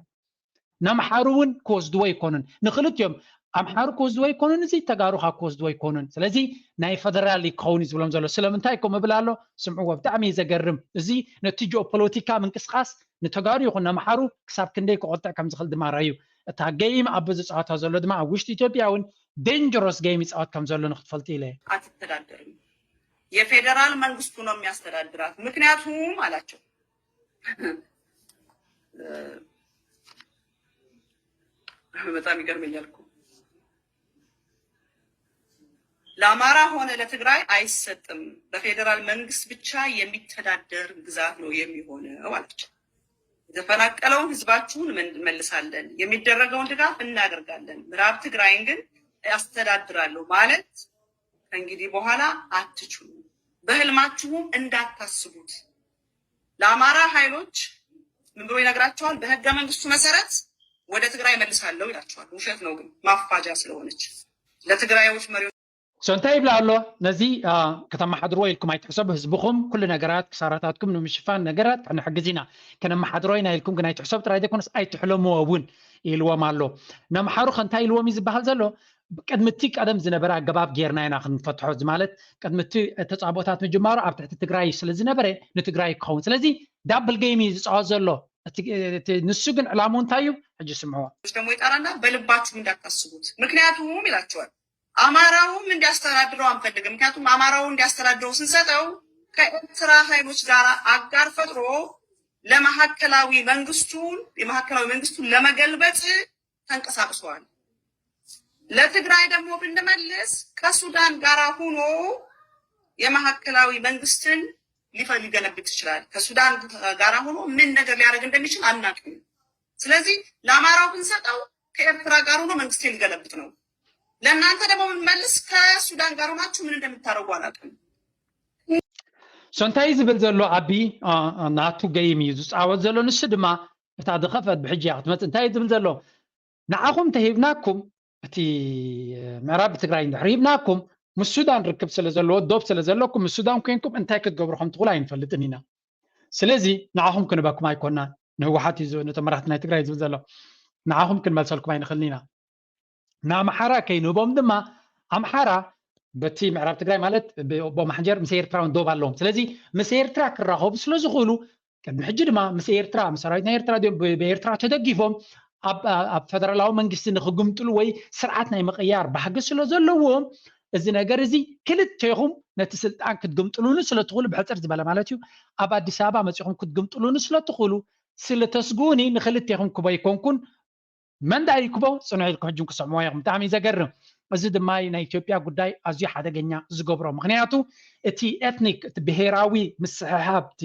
ነምሓሩ እውን ክወስድዎ ኣይኮኑን። ንክልቲኦም ኣምሓሩ ክወስድዎ ኣይኮኑን፣ እዚ ተጋሩ ከዓ ክወስድዎ ኣይኮኑን። ስለዚ ናይ ፈደራል ክኸውን እዩ ዝብሎም ዘሎ። ስለምንታይ ከምኡ እብል ኣሎ? ስምዕዎ፣ ብጣዕሚ እዩ ዘገርም። እዚ ነቲ ጂኦፖለቲካ ምንቅስቃስ ንተጋሩ ይኹን ነምሓሩ ክሳብ ክንደይ ክቆጥዕ ከም ዝኽእል ድማ ራዩ። እታ ገይም ኣቢ ዝፃወታ ዘሎ ድማ ኣብ ውሽጢ ኢትዮጵያ እውን ዴንጀሮስ ገይም ይፃወት ከም ዘሎ ንክትፈልጡ ኢለ እየ። አትተዳደርም። የፌዴራል መንግስቱ ነው የሚያስተዳድራት። ምክንያቱም አላቸው በጣም ይገርመኛል እኮ ለአማራ ሆነ ለትግራይ አይሰጥም፣ በፌዴራል መንግስት ብቻ የሚተዳደር ግዛት ነው የሚሆነው አላቸው። የተፈናቀለውን ህዝባችሁን እንመልሳለን፣ የሚደረገውን ድጋፍ እናደርጋለን፣ ምዕራብ ትግራይን ግን ያስተዳድራለሁ ማለት ከእንግዲህ በኋላ አትችሉም። በህልማችሁም እንዳታስቡት። ለአማራ ኃይሎች ምን ብሎ ይነግራቸዋል? በህገ መንግስቱ መሰረት ወደ ትግራይ እመልሳለሁ ይላቸዋል። ውሸት ነው ግን ማፋጃ ስለሆነች ለትግራዮች መሪዎች So እንታይ ይብላ ኣሎ? ነዚ ከተመሓድርዎ ኢልኩም ኣይትሕሰቡ፣ ህዝብኹም ኩሉ ነገራት ክሳራታትኩም ንምሽፋን ነገራት ክንሕግዝ ኢና፣ ከነመሓድሮ ኢና ኢልኩም ግን ኣይትሕሰቡ ጥራይ ዘይኮነስ ኣይትሕለምዎ እውን ኢልዎም ኣሎ። ነምሓሩ ከ እንታይ ኢልዎም እዩ ዝበሃል ዘሎ? ቅድሚ እቲ ቀደም ዝነበረ ኣገባብ ጌርና ኢና ክንፈትሖ፣ እዚ ማለት ቅድሚ እቲ ተፃቦታት ምጅማሩ ኣብ ትሕቲ ትግራይ ስለ ዝነበረ ንትግራይ ክኸውን። ስለዚ ዳብል ጌም እዩ ዝፃወት ዘሎ። ንሱ ግን ዕላምኡ እንታይ እዩ? ሕጂ ስምዕዎ። ደግሞ ይጠራና በልባችሁ እንዳታስቡት። ምክንያቱም ይላቸዋል አማራውም እንዲያስተዳድረው አንፈልግም። ምክንያቱም አማራው እንዲያስተዳድረው ስንሰጠው ከኤርትራ ኃይሎች ጋር አጋር ፈጥሮ ለማዕከላዊ መንግስቱን የማዕከላዊ መንግስቱን ለመገልበጥ ተንቀሳቅሰዋል። ለትግራይ ደግሞ ብንመልስ ከሱዳን ጋር ሆኖ የማዕከላዊ መንግስትን ሊገለብጥ ይችላል። ከሱዳን ጋራ ሆኖ ምን ነገር ሊያደርግ እንደሚችል አናውቅም። ስለዚህ ለአማራው ብንሰጠው ከኤርትራ ጋር ሆኖ መንግስቴ ሊገለብጥ ነው። ለእናንተ ደግሞ ብንመልስ ከሱዳን ጋር ሆናችሁ ምን እንደምታደርጉ አላውቅም። So እንታይ ዝብል ዘሎ ኣቢ ናቱ ገይም እዩ ዝፃወት ዘሎ። ንሱ ድማ እታ ዝኸፈት ብሕጂ እያ ክትመፅእ። እንታይ እዩ ዝብል ዘሎ? ንዓኹም ተሂብናኩም እቲ ምዕራብ ትግራይ እንድሕር ሂብናኩም ምስ ሱዳን ርክብ ስለ ዘለዎ ዶብ ስለ ዘለኩም ምስ ሱዳን ኮንኩም እንታይ ክትገብሩ ከም ትኽእሉ ኣይንፈልጥን ኢና። ስለዚ ንዓኹም ክንበኩም ኣይኮናን። ንህወሓት እዩ ነቶም መራሕቲ ናይ ትግራይ ዝብል ዘሎ። ንዓኹም ክንመልሰልኩም ኣይንኽእልን ኢና። ንኣምሓራ ከይንህቦም ድማ ኣምሓራ በቲ ምዕራብ ትግራይ ማለት ብማሓንጀር ምስ ኤርትራ እውን ዶብ ኣለዎም። ስለዚ ምስ ኤርትራ ክራኸቡ ስለ ዝኽእሉ ቅድሚ ሕጂ ድማ ምስ ኤርትራ ምስ ሰራዊት ናይ ኤርትራ ድዮም ብኤርትራ ተደጊፎም ኣብ ፈደራላዊ መንግስቲ ንክግምጥሉ ወይ ስርዓት ናይ ምቕያር ባህጊ ስለ ዘለዎም እዚ ነገር እዚ ክልቴኹም ነቲ ስልጣን ክትግምጥሉኒ ስለ ትኽእሉ ብሕፅር ዝበለ ማለት እዩ ኣብ ኣዲስ ኣበባ መፂኹም ክትግምጥሉኒ ስለ ትኽእሉ ስለ ተስግኡኒ ንክልቴኹም ክቦ ይኮንኩን መን ዳኣ ይክቦ ፅንሑ ኢልኩም ሕጂ ክሰምዕዎ ኢኹም። ብጣዕሚ እዩ ዘገርም። እዚ ድማ እዩ ናይ ኢትዮጵያ ጉዳይ ኣዝዩ ሓደገኛ ዝገብሮ። ምክንያቱ እቲ ኤትኒክ እቲ ብሄራዊ ምስሕሓብ እቲ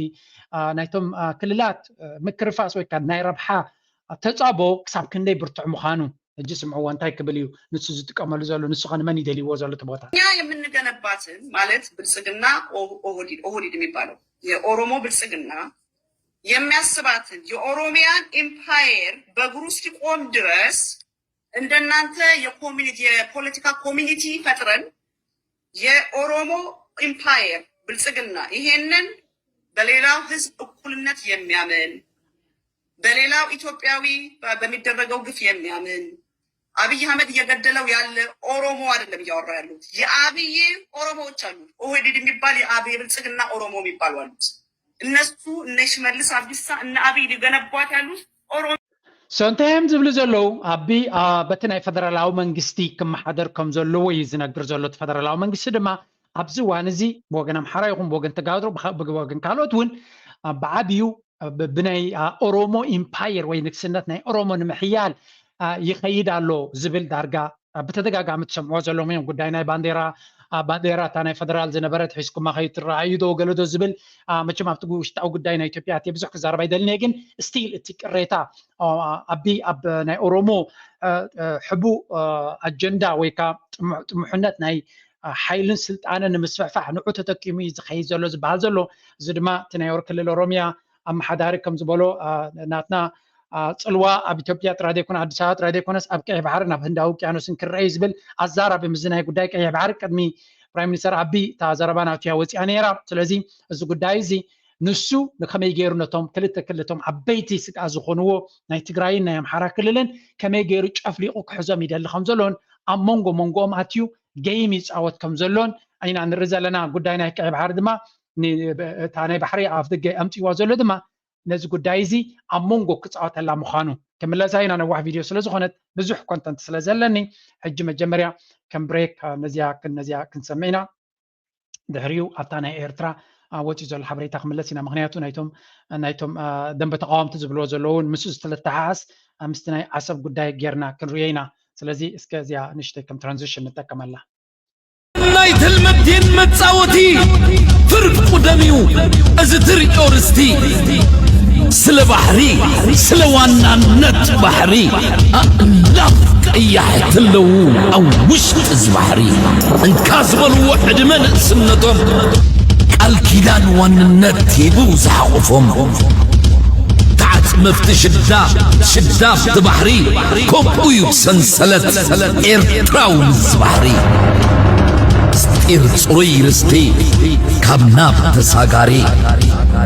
ናይቶም ክልላት ምክርፋስ ወይ ከዓ ናይ ረብሓ ተፃቦ ክሳብ ክንደይ ብርቱዕ ምዃኑ ሕጂ ስምዕዎ እንታይ ክብል እዩ ንሱ ዝጥቀመሉ ዘሎ ንሱ ከ ንመን ይደልይዎ ዘሎ እቲ ቦታ። እኛ የምንገነባትን ማለት ብልፅግና ኦህዲድ ኦህዲድ የሚባለው የኦሮሞ ብልፅግና የሚያስባትን የኦሮሚያን ኢምፓየር በእግሩ እስኪቆም ድረስ እንደናንተ የኮሚኒቲ የፖለቲካ ኮሚኒቲ ፈጥረን የኦሮሞ ኢምፓየር ብልጽግና ይሄንን በሌላው ህዝብ እኩልነት የሚያምን በሌላው ኢትዮጵያዊ በሚደረገው ግፍ የሚያምን አብይ አህመድ እየገደለው ያለ ኦሮሞ አይደለም እያወራ ያሉት የአብይ ኦሮሞዎች አሉ። ኦህዴድ የሚባል የአብይ የብልጽግና ኦሮሞ የሚባሉ አሉት። እነሱ እነ ሽመልስ አብዲሳ እነ አብይ ሊገነቧት ያሉት ኦሮሞ So እንታይ እዮም ዝብሉ ዘለዉ ኣቢ በቲ ናይ ፈደራላዊ መንግስቲ ክመሓደር ከም ዘለዎ እዩ ዝነግር ዘሎ እቲ ፈደራላዊ መንግስቲ ድማ ኣብዚ እዋን እዚ ብወገን ኣምሓራ ይኹን ብወገን ተጋድሮ ብወገን ካልኦት እውን ብዓብዩ ብናይ ኦሮሞ ኢምፓየር ወይ ንግስነት ናይ ኦሮሞ ንምሕያል ይኸይድ ኣሎ ዝብል ዳርጋ ብተደጋጋሚ ትሰምዕዎ ዘለኹም እዮም ጉዳይ ናይ ባንዴራ ባንዴራ እታ ናይ ፈደራል ዝነበረት ሒዝኩማ ከይትረኣዩ ዶ ገለ ዶ ዝብል መቸም ኣብቲ ውሽጣዊ ጉዳይ ናይ ኢትዮጵያ ኣትየ ብዙሕ ክዛረብ ኣይደልን እየ ግን ስቲል እቲ ቅሬታ ኣቢ ኣብ ናይ ኦሮሞ ሕቡእ ኣጀንዳ ወይ ከዓ ጥሙሕነት ናይ ሓይልን ስልጣንን ንምስፍሕፋሕ ንዑ ተጠቂሙ እዩ ዝኸይድ ዘሎ ዝበሃል ዘሎ እዚ ድማ እቲ ናይ ክልል ኦሮሚያ ኣመሓዳሪ ከም ዝበሎ ናትና ፅልዋ ኣብ ኢትዮጵያ ጥራይ ዘይኮነ ኣዲስ ኣበባ ጥራይ ዘይኮነስ ኣብ ቀይሕ ባሕርን ኣብ ህንዳዊ ውቅያኖስን ክረአ እዩ ዝብል ኣዛራቢ ምስዚ ናይ ጉዳይ ቀይሕ ባሕሪ ቅድሚ ፕራይም ሚኒስተር ኣቢ እታ ዘረባ ናቱ እያ ወፂኣ ነይራ። ስለዚ እዚ ጉዳይ እዚ ንሱ ንከመይ ገይሩ ነቶም ክልተ ክልቶም ዓበይቲ ስግኣት ዝኾንዎ ናይ ትግራይን ናይ ኣምሓራ ክልልን ከመይ ገይሩ ጨፍሊቑ ክሕዞም ይደሊ ከም ዘሎን ኣብ መንጎ መንጎኦም ኣትዩ ገይም ይፃወት ከም ዘሎን ኢና ንርኢ ዘለና። ጉዳይ ናይ ቀይሕ ባሕሪ ድማ እታ ናይ ባሕሪ ኣፍ ደገ ኣምፅዋ ዘሎ ድማ ነዚ ጉዳይ እዚ ኣብ መንጎ ክፃወተላ ምዃኑ ክምለሳ ኢና። ነዋሕ ቪድዮ ስለ ዝኾነት ብዙሕ ኮንተንት ስለ ዘለኒ ሕጂ መጀመርያ ከም ብሬክ ነዚኣ ነዚኣ ክንሰምዕ ኢና። ድሕሪኡ ኣብታ ናይ ኤርትራ ወፂኡ ዘሎ ሓበሬታ ክምለስ ኢና። ምክንያቱ ናይቶም ናይቶም ደንበ ተቃወምቲ ዝብልዎ ዘለውን ምስ ዝተለተሓሓስ ምስቲ ናይ ዓሰብ ጉዳይ ጌርና ክንሪኦ ኢና። ስለዚ እስከ እዚኣ ንሽተይ ከም ትራንዚሽን ንጠቀመላ። ናይ ተልመዴን መጻወቲ ፍርቁ ደም እዩ እዚ ትርእዮ ርስቲ ስለ ባሕሪ ስለ ዋናነት ባሕሪ ኣእላፍ ቀያሕቲ ኣለዉ ኣብ ውሽጢ እዚ ባሕሪ እንካ ዝበልዎ ዕድመ ንእስነቶም ቃል ኪዳን ዋንነት ሂቡ ዝሓቆፎም ተዓጽመፍቲ ሽዳ ሽዳ ኣብቲ ባሕሪ ከምኡ እዩ ሰንሰለት ኤርትራዊ ምስ ባሕሪ ምስጢር ጽሩይ ርስቲ ካብ ናብ ተሳጋሪ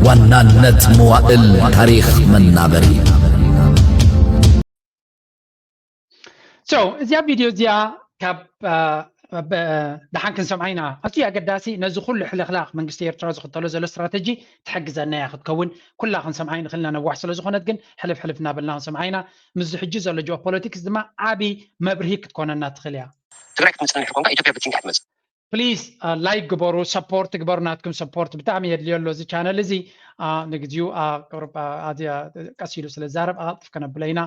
ዋናነት መዋእል ታሪኽ መናበሪ So እዚኣ ቪድዮ እዚኣ ካብ ደሓን ክንሰምዓ ኢና። ኣዝዩ ኣገዳሲ ነዚ ኩሉ ሕልኽላኽ መንግስቲ ኤርትራ ዝኽተሎ ዘሎ ስትራተጂ ትሕግዘና እያ ክትከውን ኩላ ክንሰምዓ ይንኽልና ነዋሕ ስለ ዝኾነት ግን ሕልፍ ሕልፍ እናበልና ክንሰምዓ ኢና። ምስዚ ሕጂ ዘሎ ጂኦፖለቲክስ ድማ ዓቢ መብርሂ ክትኮነና ትኽእል እያ። ትግራይ ክትመፅእ ንድሕር ኮንካ ኢትዮጵያ በቲንካ እያ ትመፅእ። ፕሊዝ ላይክ ግበሩ፣ ሰፖርት ግበሩ። ናትኩም ሰፖርት ብጣዕሚ የድልዮ ኣሎ እዚ ቻነል እዚ። ንግዚኡ ቁሩብ ኣዝያ ቀስ ኢሉ ስለ ዝዛረብ ኣቐልጥፍ ከነብሎ ኢና።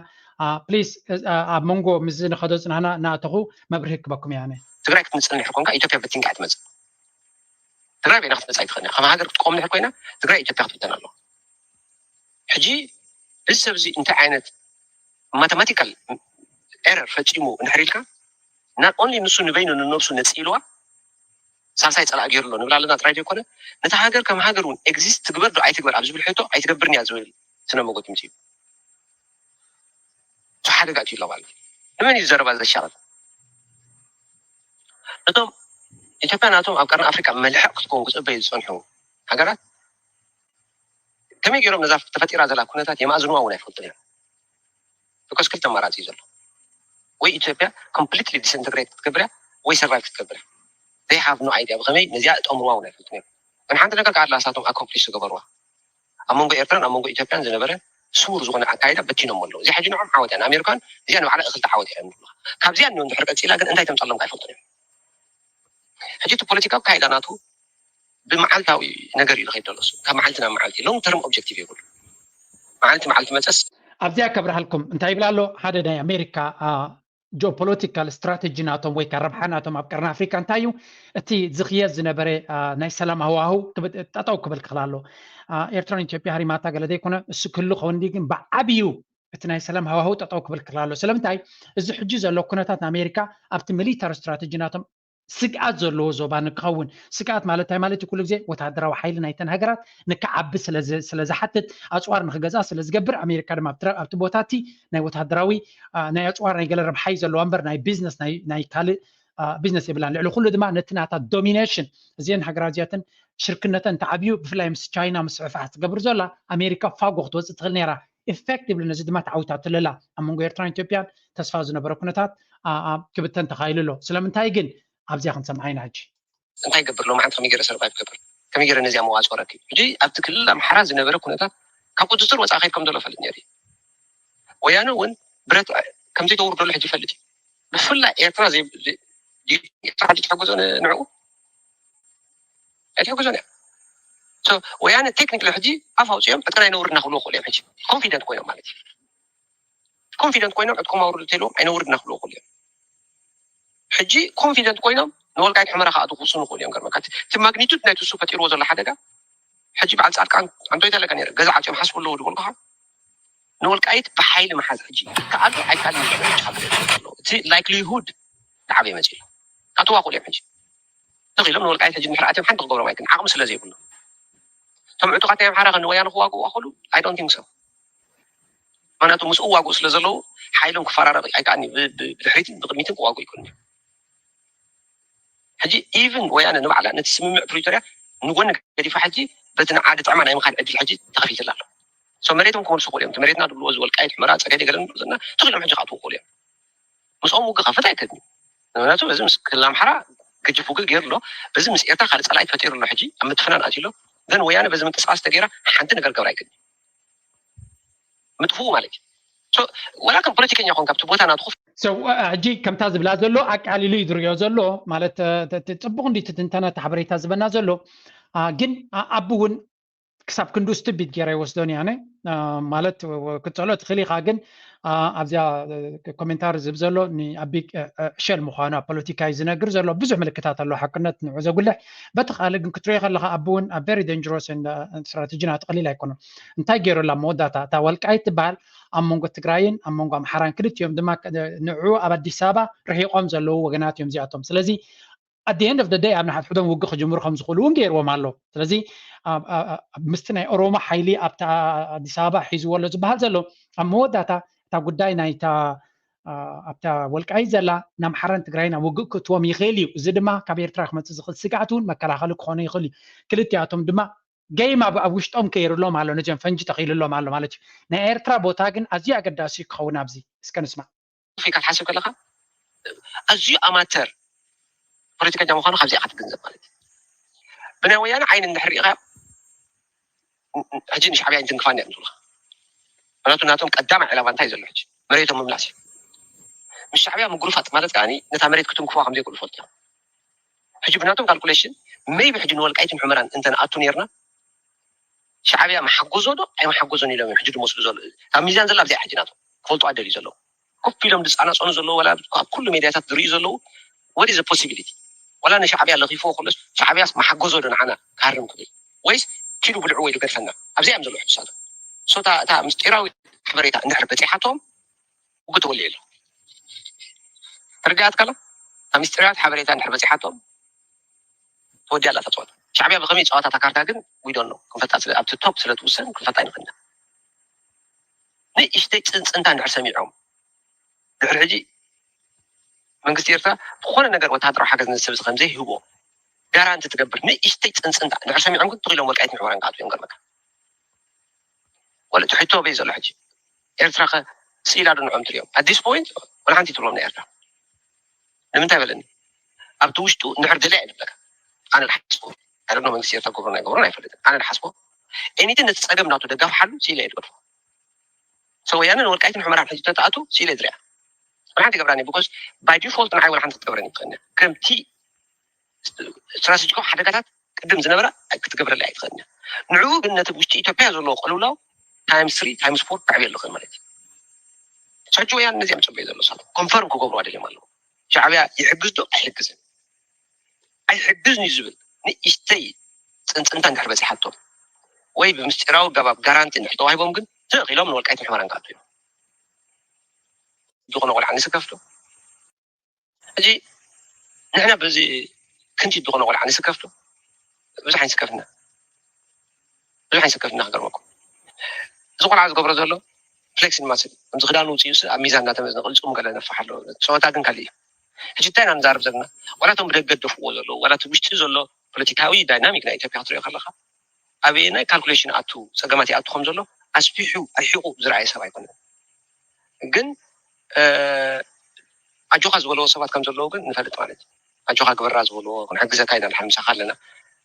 ፕሊዝ ኣብ መንጎ ምስዚ ንኸዶ ፅናህና እናእተኹ መብርሂ ክበኩም እየ ኣነ። ትግራይ ክትምፅእ እንድሕር ኮንካ ኢትዮጵያ በቲንካ እያ ትመፅእ። ትግራይ በይና ክትመፅእ ኣይትኽእልን እያ። ከም ሃገር ክትቆም ድሕር ኮይና ትግራይ ኢትዮጵያ ክትብተን ኣለዋ። ሕጂ እዚ ሰብ እዚ እንታይ ዓይነት ማተማቲካል ኤረር ፈፂሙ እንድሕር ኢልካ፣ not only ንሱ ንበይኑ ንነብሱ ነፂልዋ ሳልሳይ ፀላእ ገይሩ ኣሎ ንብል ኣለና ጥራይ ዘይኮነ፣ ነታ ሃገር ከም ሃገር እውን ኤግዚስት ትግበር ዶ ኣይትግበር ኣብ ዝብል ሕቶ ኣይትገብርን እያ ዝብል ስነ መጎት ምስ እዩ ሓደጋ እዩ ኣሎ ማለት እዩ። ንመን እዩ ዘረባ ዘሻቐል? ነቶም ኢትዮጵያ ናቶም ኣብ ቀርኒ ኣፍሪካ መልሕቕ ክትከውን ክፅበዩ ዝፀንሑ ሃገራት ከመይ ገይሮም ነዛ ተፈጢራ ዘላ ኩነታት የማእዝንዋ እውን ኣይፈልጡን እዮም። ብኮስ ክልተ ኣማራፂ እዩ ዘሎ። ወይ ኢትዮጵያ ኮምፕሊትሊ ዲስኢንተግሬት ክትገብር እያ ወይ ሰርቫይቭ ክትገብር እያ። They have no idea ብኸመይ ነዚኣ እጠምርዋ እውን ኣይፈልጡን እዮም። ግን ሓንቲ ነገር ከዓ ኣላ ንሳቶም ኣኮምፕሊሽ ዝገበርዋ ኣብ መንጎ ኤርትራን ኣብ መንጎ ኢትዮጵያን ዝነበረ ስውር ዝኾነ ኣካይዳ በቲኖም ኣለዉ። እዚኣ ሕጂ ንዖም ዓወት እያ ንኣሜሪካን እዚኣ ንባዕላ እኽልቲ ዓወት እያ እዮም ዝብሉኻ። ካብዚኣ እኒኦ እንድሕር ቀፂላ ግን እንታይ ተምፀሎም ኣይፈልጡን እዮም። ሕጂ እቲ ፖለቲካዊ ኣካይዳ ናቱ ብመዓልታዊ ነገር እዩ ዝኸይድ ዘሎ። ካብ መዓልቲ ናብ መዓልቲ ሎንግ ተርም ኦብጀክቲቭ የብሉ። መዓልቲ መዓልቲ መፀስ ኣብዚኣ ከብርሃልኩም እንታይ ይብል ኣሎ ሓደ ናይ ኣሜሪካ ጂኦፖለቲካል ስትራተጂ ናቶም ወይ ረብሓ ናቶም ኣብ ቀርኒ ኣፍሪካ እንታይ እዩ እቲ ዝኽየድ ዝነበረ ናይ ሰላም ሃዋህው ጠጠው ክብል ክኽል ኣሎ። ኤርትራን ኢትዮጵያ ሃሪማታ ገለ ዘይኮነ እሱ ክህሉ ከውን ግን ብዓብዩ እቲ ናይ ሰላም ሃዋህው ጠጠው ክብል ክኽል ኣሎ። ስለምንታይ እዚ ሕጂ ዘሎ ኩነታት ኣሜሪካ ኣብቲ ሚሊታሪ ስትራተጂ ናቶም ስግኣት ዘለዎ ዞባ ንክኸውን። ስግኣት ማለት እንታይ ማለት እዩ? ኩሉ ግዜ ወታደራዊ ሓይሊ ናይተን ሃገራት ንክዓቢ ስለዝሓትት ኣፅዋር ንክገዝኣ ስለዝገብር ኣሜሪካ ድማ ኣብቲ ቦታ እቲ ናይ ወታደራዊ ናይ ኣፅዋር ናይ ገለ ረብሓ እዩ ዘለዋ እምበር ናይ ቢዝነስ ናይ ካልእ ቢዝነስ የብላን። ልዕሊ ኩሉ ድማ ነቲ ናታ ዶሚኔሽን እዚአን ሃገራት እዚኣተን ሽርክነተን ተዓብዩ ብፍላይ ምስ ቻይና ምስፍሕፋሕ ትገብር ዘላ ኣሜሪካ ፋጎ ክትወፅእ ትኽእል ነይራ። ኢፌክቲቭሊ ነዚ ድማ ተዓዊታትሉ ኣላ። ኣብ መንጎ ኤርትራን ኢትዮጵያን ተስፋ ዝነበረ ኩነታት ክብተን ተኻኢሉ ኣሎ። ስለምንታይ ግን ኣብዚኣ ክንሰምዓ ኢና ሕጂ። እንታይ ይገብር ሎማዓንቲ ከመይ ገይረ ሰርቫይቭ ገብር ከመይ ገይረ ነዚኣ መዋፅኦ ረኪብ ሕጂ ኣብቲ ክልል ኣምሓራ ዝነበረ ኩነታት ካብ ቁፅፅር ወፃኢ ከይድ ከም ዘሎ ፈልጥ ነይሩ። ወያነ እውን ብረት ከምዘይተውርደሉ ሕጂ ይፈልጥ እዩ። ብፍላይ ኤርትራ ኤርትራ ሕጂ ትሕግዞ ንዕኡ ኣይትሕግዞን እያ። ወያነ ቴክኒክሊ ሕጂ ኣፍ ኣውፅኦም ዕጥቅና ኣይነውርድና ክብልዎ ክእሉ እዮም። ሕጂ ኮንፊደንት ኮይኖም ማለት እዩ። ኮንፊደንት ኮይኖም ዕጥቆም ኣውርዱ ተልዎም ኣይነውርድና ክብልዎ ክእሉ እዮም። ሕጂ ኮንፊደንት ኮይኖም ንወልቃይት ሕመራ ከኣቱ ክውስኑ ክእሉ እዮም። ገርመካ እቲ ማግኒቱድ ናይቲ እሱ ፈጢርዎ ዘሎ ሓደጋ ሕጂ በዓል ፃድቃን ኣንቶይ ተለቀ ነይረ ገዛ ዓፅዮም ሓስቡ ኣለዉ ዝበልኩኻ ንወልቃይት ብሓይሊ መሓዝ ሕጂ ይከኣል ኣይከኣልን እዩ። እቲ ላይክሊሁድ ንዓበይ መፂኡ ኣሎ። ካትዋ ክእሉ እዮም ሕጂ ተኺሎም ንወልቃይት ሕጂ ንድሕር ኣትዮም ሓንቲ ክገብሮም ኣይክን ዓቕሚ ስለ ዘይብሉ እቶም ዕጡቓት ናይ ኣምሓራ ከ ንወያነ ክዋግኡ ኣኽእሉ? I don't think so። ምክንያቱ ምስኡ ዋግኡ ስለ ዘለዉ ሓይሎም ክፈራረቕ ኣይከኣልን እዩ። ብድሕሪትን ብቅድሚትን ክዋግኡ ይክእሉ እዮም። ሕጂ ኢቭን ወያነ ንባዕላ ነቲ ስምምዕ ፕሪቶርያ ንጎኒ ገዲፋ ሕጂ በቲ ንዓ ድጥዕማ ናይ ምኻድ ዕድል ሕጂ ተኸፊትላ ኣሎ። መሬቶም ክመልሱ ክእሉ እዮም። መሬትና ዝብልዎ እዚ ወልቃይት ሕመራ ፀገዴ ገለ ንብሎ ዘለና ተኺሎም ሕጂ ክኣትዉ ክእሉ እዮም። ምስኦም ውግእ ከፈት ኣይክእልን እዩ። ምክንያቱ በዚ ምስ ክልል ኣምሓራ ገጅፍ ውግእ ገይሩ ኣሎ። በዚ ምስ ኤርትራ ካልእ ፀላኢ ፈጢሩ ኣሎ። ሕጂ ኣብ ምትፍናን ኣትዩ ኣሎ። ግን ወያነ በዚ ምንቅስቃስ ተገይራ ሓንቲ ነገር ገብራ ኣይክእልን እዩ። ምጥፍኡ ማለት እዩ። ወላ ከም ፖለቲከኛ ኮንካ ኣብቲ ቦታ ናትኹ ሕጂ ከምታ ዝብላ ዘሎ ኣቃሊሉ እዩ ዝሪኦ ዘሎ ማለት ፅቡቅ እንዲ ትንተና እቲ ሓበሬታ ዝበና ዘሎ ግን ኣቡ እውን ክሳብ ክንዱ ስቱፒድ ገይረ ይወስዶን እየ ኣነ ማለት ክትፅዕሎ ትኽእል ኢኻ ግን ኣብዚኣ ኮሜንታሪ ዝብ ዘሎ ንኣቢ ዕሸል ምዃኑ ኣብ ፖለቲካ እዩ ዝነግር ዘሎ ብዙሕ ምልክታት ኣሎ ሓቅነት ንዑ ዘጉልሕ በቲ ካልእ ግን ክትሪኦ ከለካ ኣቢ እውን ኣብ ቨሪ ደንጀሮስ ስትራተጂና ተቐሊል ኣይኮነን እንታይ ገይሩ ላ መወዳእታ እታ ወልቃይት ትበሃል ኣብ መንጎ ትግራይን ኣብ መንጎ ኣምሓራን ክልቲኦም ድማ ንዑ ኣብ ኣዲስ ኣበባ ርሒቆም ዘለዉ ወገናት እዮም እዚኣቶም ስለዚ ኣት ኤንድ ኦፍ ደይ ኣብ ንሓድሕዶም ውግእ ክጅምሩ ከም ዝኽእሉ እውን ገይርዎም ኣሎ ስለዚ ምስቲ ናይ ኦሮሞ ሓይሊ ኣብታ ኣዲስ ኣበባ ሒዝዎ ኣሎ ዝበሃል ዘሎ ኣብ መወዳእታ እታ ጉዳይ ናይታ ኣብታ ወልቃይት ዘላ ንኣምሓራን ትግራይን ኣብ ውግእ ክእትዎም ይኽእል እዩ እዚ ድማ ካብ ኤርትራ ክመፅእ ዝኽእል ስግኣት እውን መከላኸሊ ክኾኑ ይኽእል እዩ ክልቲኣቶም ድማ ገይም ኣብ ውሽጦም ከይሩሎም ኣሎ ነዚኦም ፈንጂ ተኺሉሎም ኣሎ ማለት እዩ ናይ ኤርትራ ቦታ ግን ኣዝዩ ኣገዳሲ ክኸውን ኣብዚ እስከ ንስማዕ ኢልካ ክትሓስብ ከለካ ኣዝዩ ኣማተር ፖለቲከኛ ምኳኑ ካብዚኣ ክትግንዘብ ማለት እዩ። ብናይ ወያነ ዓይኒ እንድሕር ሪኢኻዮ ሕጂ ንሻዕብያ ኣይንትንክፋን እያ ዝብሉካ። ምክንያቱ ናቶም ቀዳማይ ዕላማ እንታይ ዘሎ ሕጂ መሬቶም ምምላስ እዩ። ምስ ሻዕብያ ምጉርፋጥ ማለት ከዓ ነታ መሬት ክትንክፉዋ ከምዘይክእሉ ይፈልጡ እዮም። ሕጂ ብናቶም ካልኩሌሽን ሜይቢ ሕጂ ንወልቃይትን ሑመራን እንተንኣቱ ነርና ሻዕብያ መሓጎዞ ዶ ኣይመሓጎዞን ኢሎም እዮም ሕጂ ድመስሉ ዘለዉ። ኣብ ሚዛን ዘላ ኣብዚኣ ሕጂ ናቶም ክፈልጡ ኣደልዩ ዘለዉ ኮፍ ኢሎም ዝፃናፀኑ ዘለዉ ዋላ ኣብ ኩሉ ሜድያታት ዝርእዩ ዘለዉ what is the possibility ዋላ ንሻዕብያ ለኺፍዎ ኩሉስ ሻዕብያስ መሓገዞ ዶ ንዓና ክሃርም ክብል ወይስ ኪዱ ብልዑ ወይ ዶ ገድፈና? ኣብዚኣ እዮም ዘለዉ ሕቶታት። እታ ምስጢራዊ ሓበሬታ እንድሕር በፂሓቶም ውግእ ተወልዩ ኣሎ። ተረዲኣትካ ኣሎ? እታ ምስጢራዊት ሓበሬታ እንድሕር በፂሓቶም ተወዲኣ ኣላ እታ ፀዋታ። ሻዕብያ ብኸመይ ፀዋታ እታ ካርታ ግን ዊዶን ነው ክንፈልጣ ስለ ኣብቲ ቶፕ ስለ ትውሰን ክንፈልጣ ይንኽእልና። ንእሽተይ ፅንፅንታ እንድሕር ሰሚዖም ድሕሪ ሕጂ መንግስቲ ኤርትራ ዝኾነ ነገር ወታደራዊ ሓገዝ ንሰብ ከም ዘይህቦ ጋራንቲ ትገብር ንእሽተይ ፅንፅንታ እንድሕር ሰሚዖም ግን ትኽኢሎም ወልቃይትን ሕወራን ክኣትዉ እዮም። ገርመካ ወለ ትሕቶ በይ ዘሎ ሕጂ ኤርትራ ከ ስኢላ ዶ ንዖም ትሪኦም ኣዲስ ፖይንት ወላ ሓንቲ ትብሎም ናይ ኤርትራ ንምንታይ በለኒ ኣብቲ ውሽጡ እንድሕር ደልያ ይብለካ ኣነ ድሓስቦ ኣረኖ መንግስቲ ኤርትራ ገብሮን ኣይገብሮን ኣይፈልጥን ኣነ ድሓስቦ ኤኒትን ነቲ ፀገም ናቱ ደጋፍ ሓሉ ስኢለ እየ ዝገድፎ ሰው ወያነ ንወልቃይትን ሕመራን ሕጂ ተተኣቱ ስኢለ ዝሪያ ወላ ሓንቲ ገብራኒ ብኮስ ባይ ዲፎልት ንዓይ ወላ ሓንቲ ክትገብረኒ ትኽእልኒ ከምቲ ስትራቴጂካዊ ሓደጋታት ቅድም ዝነበረ ክትገብረላ ኣይትኽእልን ንዕኡ ግን ነቲ ውሽጢ ኢትዮጵያ ዘለዎ ቅልውላው ታይምስ ስሪ ታይምስ ፎር ከዕብየ ኣለኽእል ማለት እዩ ሕጂ ወያን ነዚኦም ፅበዩ ዘሎ ሳት ኮንፈርም ክገብሩ ኣደልዮም ኣለዉ ሻዕብያ ይሕግዝ ዶ ኣይሕግዝን ኣይሕግዝን እዩ ዝብል ንእሽተይ ፅንፅንታ እንድሕር በፂሓቶም ወይ ብምስጢራዊ ገባብ ጋራንቲ እንድሕር ተዋሂቦም ግን ትኽ ኢሎም ንወልቃይትን ሕመራን ክኣቱ እዮም ዝኾነ ቆልዓ ንስከፍቶ ሕጂ ንሕና በዚ ክንዲ ዝኾነ ቆልዓ ንስከፍቶ ብዙሕ ኣይንስከፍና ብዙሕ ኣይንስከፍና ክገርመኩም እዚ ቆልዓ ዝገብሮ ዘሎ ፍሌክሲን ማስል ከምዚ ክዳን ውፅኡ ኣብ ሚዛን እናተመዝነ ቅልፅሙ ገለ ነፋሕ ኣሎ ፀወታ ግን ካልእ እዩ ሕጂ እንታይ ኢና ንዛረብ ዘለና ዋላ እቶም ብደገ ደፍዎ ዘሎ ዋላ እቲ ውሽጢ ዘሎ ፖለቲካዊ ዳይናሚክ ናይ ኢትዮጵያ ክትሪኦ ከለካ ኣበየናይ ካልኩሌሽን ኣቱ ፀገማት ይኣቱ ከም ዘሎ ኣስፊሑ ኣርሒቑ ዝረኣየ ሰብ ኣይኮነን ግን ኣጆኻ ዝበለዎ ሰባት ከም ዘለዉ ግን ንፈልጥ ማለት እዩ ኣጆኻ ግበራ ዝበልዎ ክንሕግዘካ ኢና ድሓን ምሳኻ ኣለና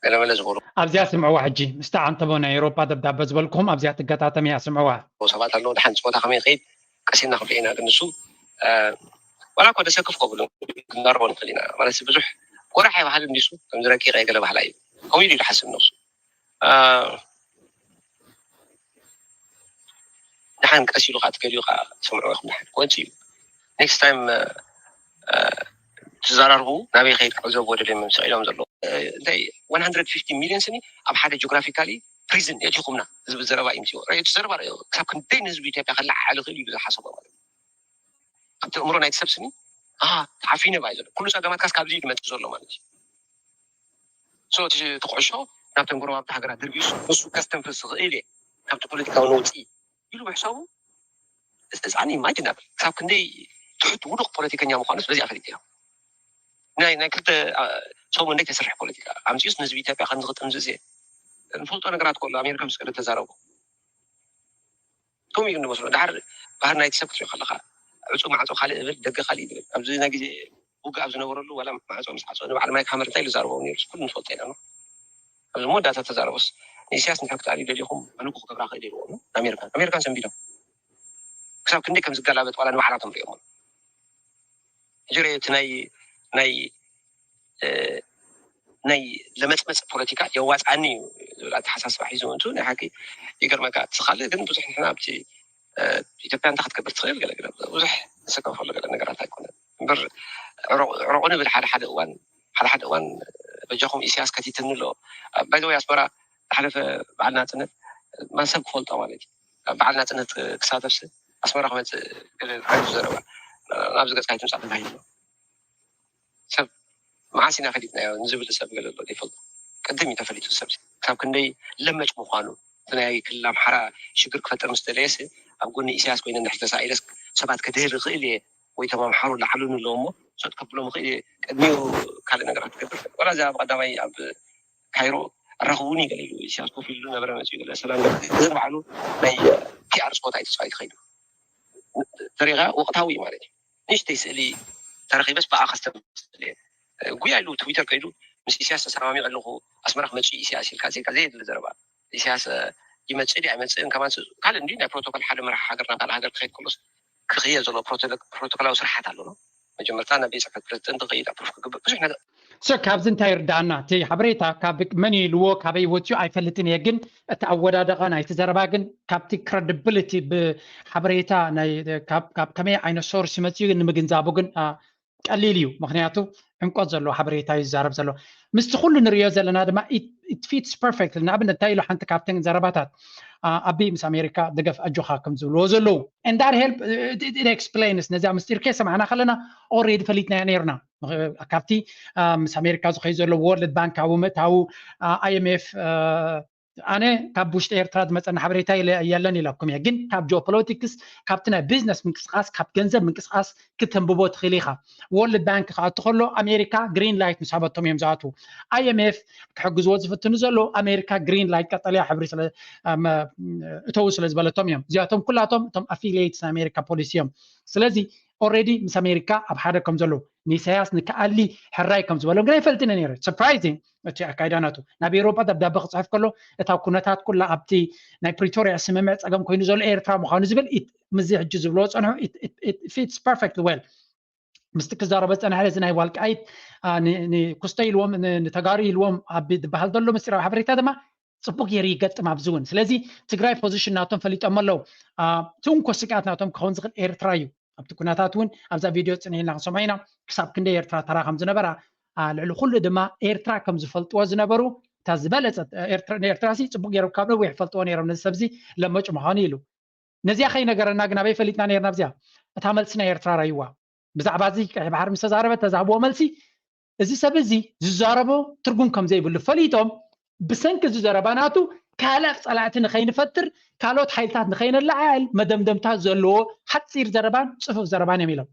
ገለመለ ዝበሉ ኣብዚኣ ስምዕዋ ሕጂ ምስቲ ዓንተቦ ናይ ኤውሮጳ ደብዳበ ዝበልኩም ኣብዚኣ ትገጣጠም እያ ስምዕዋ ሰባት ኣለዉ ድሓን ፀወታ ከመይ ይኸይድ ቀሲና ክንሪኦ ኢና ግን ንሱ ዋላ እኮ ደሰክፍ ከብሉ ክንዛረቦ ንኽእል ኢና ማለት ብዙሕ ጎራሕ ኣይባህልን ዲሱ ከምዚ ረቂቀ ገለ ባህላ እዩ ከምኡ ኢሉ ይሓስብ ነብሱ ደሓን ቀስ ኢሉ ከዓ ትገሊኡ ከዓ ሰምዑ ኢኹም ደሓን ክወፅእ እዩ ኔክስት ታይም ትዘራርቡ ናበይ ከይድ ክዕዘቡ ወደልዮም ምስ ኢሎም ዘለዉ እንታይ ሚሊዮን ስኒ ኣብ ሓደ ጂኦግራፊካሊ ፕሪዝን የእቲኹምና ዝብል ዘረባ እዩ ምፅኦ እቲ ዘረባ ርዮ ክሳብ ክንደይ ንህዝቢ ኢትዮጵያ ከለዓዓል ይኽእል እዩ ዝሓሰቦ ማለት ኣብቲ እምሮ ናይቲ ሰብ ስኒ ተሓፊነ ባይ ዘሎ ኩሉ ፀገማትካስ ካብዚ እዩ ዝመፅእ ዘሎ ማለት እዩ እቲ ኩዕሾ ናብተን ጎረባብቲ ሃገራት ደርቢዩስ ንሱ ከስተንፍስ ዝኽእል እየ ካብቲ ፖለቲካዊ ነውፂ ኢሉ ብሕሳቡ ህፃን ኢማጅን ክሳብ ክንደይ ትሑት ውዱቕ ፖለቲከኛ ምዃኑስ በዚኣ ፈሊጠ ናይ ናይ ክልተ ሰሙን ናይ ተስርሕ ፖለቲካ ኣምፅኡስ ንህዝቢ ኢትዮጵያ ከምዚ ክጥምዝዝ እየ ንፈልጦ ነገራት ከሎ ኣሜሪካ ምስ ከደ ተዛረቡ ከምኡ እዩ ንመስሎ ድሓር ባህር ናይቲ ሰብ ክትሪኦ ከለካ ዕፁ ማዕፆ ካልእ እብል ደገ ካልእ ይብል ኣብዚ ናይ ግዜ ውግእ ኣብ ዝነበረሉ ዋላ ማዕፆ ምስ ዓፆ ንበዓል ማይክ ሃመር እንታይ ኢሉ ዛረቦም ነይሩ ኩሉ ንፈልጦ ኢና ኣብዚ መወዳእታ ተዛረቦስ ንኢሳያስ ንድሕር ክትኣልዩ ደሊኹም ኣነ ክገብራ ክእል ኢልዎም ኣሜሪካን ኣሜሪካን ሰንቢዶም ክሳብ ክንደይ ከም ዝገላበጥ ዋላ ንባዕላቶም ሪኦሞ ሕጂ ርእ እቲ ናይ ናይ ናይ ለመፅመፅ ፖለቲካ የዋፅኣኒ እዩ ዝብል ኣተሓሳስባ ሒዙ ምእንቱ ናይ ሓቂ ይገርመካ እቲ ካልእ ግን ብዙሕ ንሕና ኣብቲ ኢትዮጵያ እንታይ ክትገብር ትኽእል ገለ ገለ ብዙሕ ዝስከም ከሎ ገለ ነገራት ኣይኮነን እምበር ዕረቑ ንብል ሓደ ሓደ እዋን ሓደ ሓደ እዋን በጃኹም ኢሳያስ ከቲትኒ ኣሎ ባይዘወይ ኣስመራ ዝሓለፈ በዓል ናፅነት ማን ሰብ ክፈልጦ ማለት እዩ በዓል ናፅነት ክሳተፍሲ ኣስመራ ክመፅእ ገለ ዓይነት ዘረባ ናብዚ ገፅካ ኣይትምፃእ ተባሂሉ ሰብ መዓስ ኢና ፈሊጥናዮ ንዝብል ሰብ ገለ ኣሎ ዘይፈልጦ ቅድም እዩ ተፈሊጡ ሰብ ክሳብ ክንደይ ለመጭ ምዃኑ እቲ ናይ ክልል ኣምሓራ ሽግር ክፈጥር ምስ ደለየስ ኣብ ጎኒ ኢሳያስ ኮይነ እንድሕር ተሳኢለስ ሰባት ከድህል ይኽእል እየ ወይ ተማምሓሩ ላዕሉን ኣለዎ እሞ ሰጥ ከብሎም ይኽእል እየ ቅድሚኡ ካልእ ነገራት ትገብር ዋላ እዚ ኣብ ቀዳማይ ኣብ ካይሮ ኣራኽቡኒ ገለ ኢሉ ኢሳያስ ኮፍ ኢሉ ነበረ መፅኡ ገለ ሰላም እዚ ባዕሉ ናይ ፒኣር ስፖት ኣይተፃዋይ ትኸይዱ ተሪኻ ወቕታዊ እዩ ማለት እዩ ንእሽተይ ስእሊ ተረኺበስ ብኣ ከስተምስል እየ ጉያ ኢሉ ትዊተር ከይዱ ምስ ኢሳያስ ተሰማሚዑ ኣለኹ ኣስመራ ክመፅእ ኢሳያስ ኢልካ ዜካ ዘየድሊ ዘረባ ኢሳያስ ይመፅእ ድዩ ኣይመፅእን ከማን ካልእ እንዲ ናይ ፕሮቶኮል ሓደ መራሒ ሃገር ናብ ካልእ ሃገር ክኸይድ ከሎስ ክኽየድ ዘለዎ ፕሮቶኮላዊ ስርሓት ኣሎ መጀመርታ ናብ ቤት ፅሕፈት ፕሬዝደንት ክኸይድ ኣፕሩፍ ክግበር ብዙሕ ነገር ሶ ካብዚ እንታይ ይርዳኣና እቲ ሓበሬታ ካብ መን ኢልዎ ካበይ ወፅዩ ኣይፈልጥን እየ ግን እቲ ኣወዳድቓ ናይቲ ዘረባ ግን ካብቲ ክረዲብሊቲ ብሓበሬታ ካብ ከመይ ዓይነት ሶርስ መፅዩ ንምግንዛቡ ግን ቀሊል እዩ። ምክንያቱ ዕምቆት ዘለዎ ሓበሬታ እዩ ዝዛረብ ዘሎ። ምስቲ ኩሉ ንሪኦ ዘለና ድማ it fits perfect። ንኣብነት እንታይ ኢሉ ሓንቲ ካብተን ዘረባታት ኣቢ ምስ ኣሜሪካ ደገፍ ኣጆኻ ከም ዝብልዎ ዘለዉ and that help explains ነዚኣ ምስጢር ከይሰማዕና ከለና already ፈሊጥናዮ ነርና። ካብቲ ምስ ኣሜሪካ ዝኸዩ ዘሎ ወርልድ ባንክ ካብኡ ምእታዉ ኣይኤምኤፍ ኣነ ካብ ውሽጢ ኤርትራ ዝመፀና ሓበሬታ የለን ኢለኩም እየ። ግን ካብ ጂኦፖለቲክስ ካብቲ ናይ ቢዝነስ ምንቅስቃስ ካብ ገንዘብ ምንቅስቃስ ክተንብቦ ትኽእል ኢኻ። ወርልድ ባንክ ክኣቱ ከሎ ኣሜሪካ ግሪን ላይት ምስ ሃበቶም እዮም ዝኣትዉ። ኣይኤምኤፍ ክሕግዝዎ ዝፍትኑ ዘለዉ ኣሜሪካ ግሪን ላይት ቀጠልያ ሕብሪ እተዉ ስለ ዝበለቶም እዮም። እዚኣቶም ኩላቶም እቶም ኣፊሊየትስ ናይ ኣሜሪካ ፖሊሲ እዮም። ስለዚ ኦልሬዲ ምስ ኣሜሪካ ኣብ ሓደ ከም ዘለዉ ንኢሳያስ ንክኣሊ ሕራይ ከም ዝበሎም ግን ኣይፈልጥን ነይረ። ሰርፕራይዚንግ እቲ ኣካይዳ ናቱ ናብ ኤውሮጳ ደብዳበ ክፅሕፍ ከሎ እታ ኩነታት ኩላ ኣብቲ ናይ ፕሪቶሪያ ስምምዕ ፀገም ኮይኑ ዘሎ ኤርትራ ምዃኑ ዝብል ምዚ ሕጂ ዝብልዎ ፀንሑ ፊትስ ፐርፌክት ዌል ምስቲ ክዛረበ ዝፀንሐ እዚ ናይ ዋልቃይት ኩስተ ኢልዎም ንተጋሩ ኢልዎም ኣብ ዝበሃል ዘሎ ምስጢራዊ ሓበሬታ ድማ ፅቡቅ ገይሩ ይገጥም ኣብዚ እውን። ስለዚ ትግራይ ፖዚሽን ናቶም ፈሊጦም ኣለዉ። እቲ እንኮ ስግኣት ናቶም ክኸውን ዝኽእል ኤርትራ እዩ። ኣብቲ ኩነታት እውን ኣብዛ ቪድዮ ፅንሒልና ክንሰምዖ ኢና ክሳብ ክንደይ ኤርትራ ተራ ከም ዝነበራ ልዕሊ ኩሉ ድማ ኤርትራ ከም ዝፈልጥዎ ዝነበሩ እታ ዝበለፀት ኤርትራ ሲ ፅቡቅ ገይሮም ካብ ነዊሕ ይፈልጥዎ ነይሮም ነዚ ሰብዚ ለመጭ ምዃኑ ኢሉ ነዚኣ ከይነገረና ግን ኣበይ ፈሊጥና ነርና ኣብዚኣ እታ መልሲ ናይ ኤርትራ ራይዋ ብዛዕባ እዚ ቀይ ባሕሪ ምስ ተዛረበ ተዛህብዎ መልሲ እዚ ሰብ እዚ ዝዛረቦ ትርጉም ከም ዘይብሉ ፈሊጦም ብሰንኪ እዚ ዘረባ ናቱ ካልእ ፀላእቲ ንኸይንፈጥር ካልኦት ሓይልታት ንኸይነለዓዕል መደምደምታ ዘለዎ ሓፂር ዘረባን ፅፉፍ ዘረባን እዮም ኢሎም።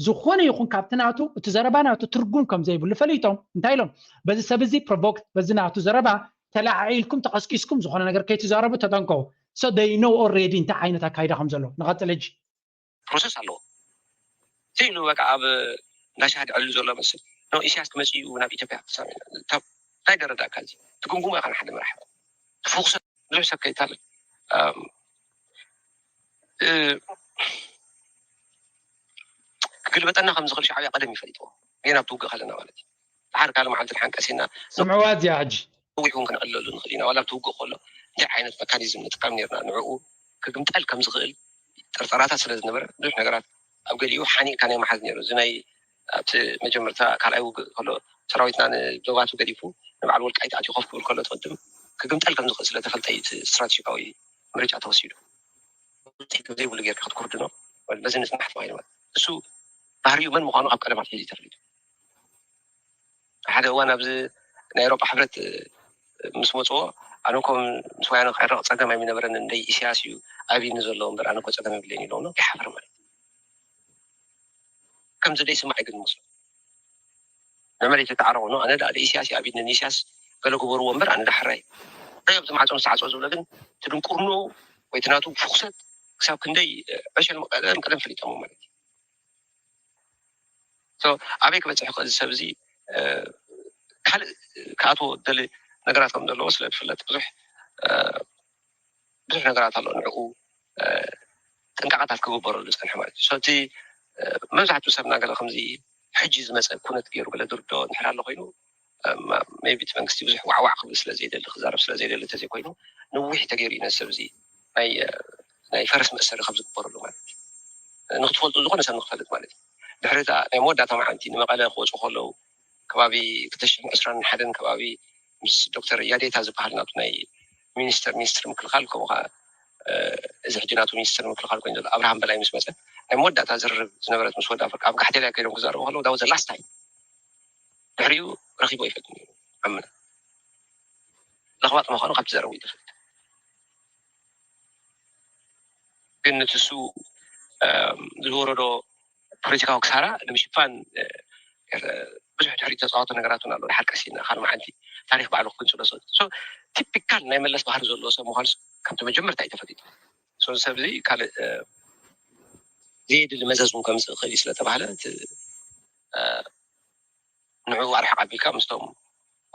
ዝኾነ ይኹን ካብቲ ናቱ እቲ ዘረባ ናቱ ትርጉም ከም ዘይብሉ ፈሊጦም እንታይ ኢሎም በዚ ሰብ እዚ ፕሮቮክት በዚ ናቱ ዘረባ ተለዓዒልኩም ተቐስቂስኩም ዝኾነ ነገር ከይትዛረቡ ተጠንቀቑ። So they know already እንታይ ዓይነት ኣካይዳ ከም ዘሎ። ንቐፅል ሕጂ። ፕሮሰስ ኣለዎ። ዘይሉ በቃ ኣብ እንዳሻህድ ዕሉ ዘሎ መስል ነው ኢሳያስ ክመጽእ እዩ ናብ ኢትዮጵያ። እንታይ ደረዳካ እዚ ትጉምጉሞ ኢኻ ንሓደ መራሒ ትፎክሶ ብዙሕ ሰብ ከይታለ ክግልበጠና ከም ዝኽእል ሻዕብያ ቀደም ይፈልጥዎ። ግን ኣብ ትውግእ ከለና ማለት እዩ። ድሓር ካልእ መዓልቲ ድሓን ቀሲና ስምዕዋ እዚኣ ሕጂ ነዊሕ እውን ክንዕለሉ ንኽእል ኢና። ዋላ ኣብ ትውግእ ከሎ እንታይ ዓይነት መካኒዝም ንጥቀም ነርና ንዕኡ ክግምጠል ከም ዝኽእል ጥርጠራታት ስለ ዝነበረ ብዙሕ ነገራት ኣብ ገሊኡ ሓኒቕካ ናይ መሓዝ ነይሩ። እዚ ናይ ኣብቲ መጀመርታ ካልኣይ ውግእ ከሎ ሰራዊትና ንዶባቱ ገዲፉ ንበዓል ወልቃይት ኣትዩ ኮፍ ክብል ከሎ ትቕድም ክግምጠል ከም ዝኽእል ስለተፈልጠ እዩ እቲ ስትራቴጂካዊ ምርጫ ተወሲዱ። ዘይብሉ ጌርካ ክትኩርድኖ በዚ ንጽናሕ ተባሂሉ ማለት እሱ ባህሪኡ መን ምዃኑ ካብ ቀደም ኣትሒዙ ተፈሊጡ። ሓደ እዋን ኣብዚ ናይ ኤውሮጳ ሕብረት ምስ መፅዎ ኣነ እኮ ምስ ወያነ ክዕረቕ ፀገም ኣይምነበረን እንደይ ኢሳያስ እዩ ኣብይኒ ዘለዎ እምበር ኣነ እኮ ፀገም የብለይን ኢሎም ነው ይሓፍር ማለት ከምዚ ደይ ስማዕ ግን መስሎ ንመሬት የተዓረቑ ነው ኣነ ዳ ኢሳያስ ኣብይኒ ኢሳያስ ገለ ግበርዎ እምበር ኣነ ዳሕራይ እንታይ ኣብቲ ማዕፆ ምስ ተዓፅወ ዝብሎ ግን ትድንቁርኖ ወይ ትናቱ ፍኩሰት ክሳብ ክንደይ ዕሸል ቀደም ቀደም ፈሊጦሞ ማለት እዩ ኣበይ ክበፅሕ ክእል ሰብ እዚ ካልእ ክኣትዎ ደሊ ነገራት ከም ዘለዎ ስለ ዝፍለጥ ብዙሕ ብዙሕ ነገራት ኣሎ ንዕኡ ጥንቃቐታት ክግበረሉ ዝፀንሐ ማለት እዩ እቲ መብዛሕትኡ ሰብ ናገለ ከምዚ ሕጂ ዝመፀ ኩነት ገይሩ ገለ ድርዶ እንድሕር ኣሎ ኮይኑ ቢ እቲ መንግስቲ ብዙሕ ዋዕዋዕ ክብል ስለ ዘይደሊ ክዛረብ ስለ ዘይደሊ ተዘይኮይኑ ንዊሕ ተገይሩ እዩ ነዚ ሰብ እዚ ናይ ፈረስ መእሰሪ ከም ዝግበረሉ ማለት እዩ ንክትፈልጡ ዝኾነ ሰብ ንክፈልጥ ማለት እዩ ድሕሪ ናይ መወዳእታ መዓልቲ ንመቐለ ክወፁ ከለዉ ከባቢ ክልተ ሽሕን ዕስራን ሓደን ከባቢ ምስ ዶክተር ያዴታ ዝበሃል ናቱ ናይ ሚኒስተር ሚኒስትር ምክልኻል ከምኡ ከዓ እዚ ሕጂ ናቱ ሚኒስትር ምክልኻል ኮይኑ ዘሎ ኣብርሃም በላይ ምስ መፀ ናይ መወዳእታ ዝርርብ ዝነበረት ምስ ወዲ ኣፍሪቃ ኣብ ጋሕቴላይ ከይዶም ክዛረቡ ከለዉ that was the last time ድሕሪኡ ረኺቦ ይፈልጥ ኣምና ለኽባጥ ምዃኑ ካብቲ ዘረቡ ይፈልጥ ግን ንትሱ ዝወረዶ ፖለቲካዊ ክሳራ ንምሽፋን ብዙሕ ድሕሪ ተፃወቶ ነገራት እውን ኣሎ ድሓር ቀሲና ካልእ መዓልቲ ታሪክ ባዕሉ ክንፅሎ ቲፒካል ናይ መለስ ባህሪ ዘለዎ ሰብ ምኳኑ ካብቲ መጀመርታ እዩ ተፈሊጡ እዚ ሰብ እዚ ካልእ ዘየድሊ መዘዝ እውን ከምፅእ ይኽእል እዩ ስለተባሃለ ንዕኡ ኣርሕቕ ኣቢልካ ምስቶም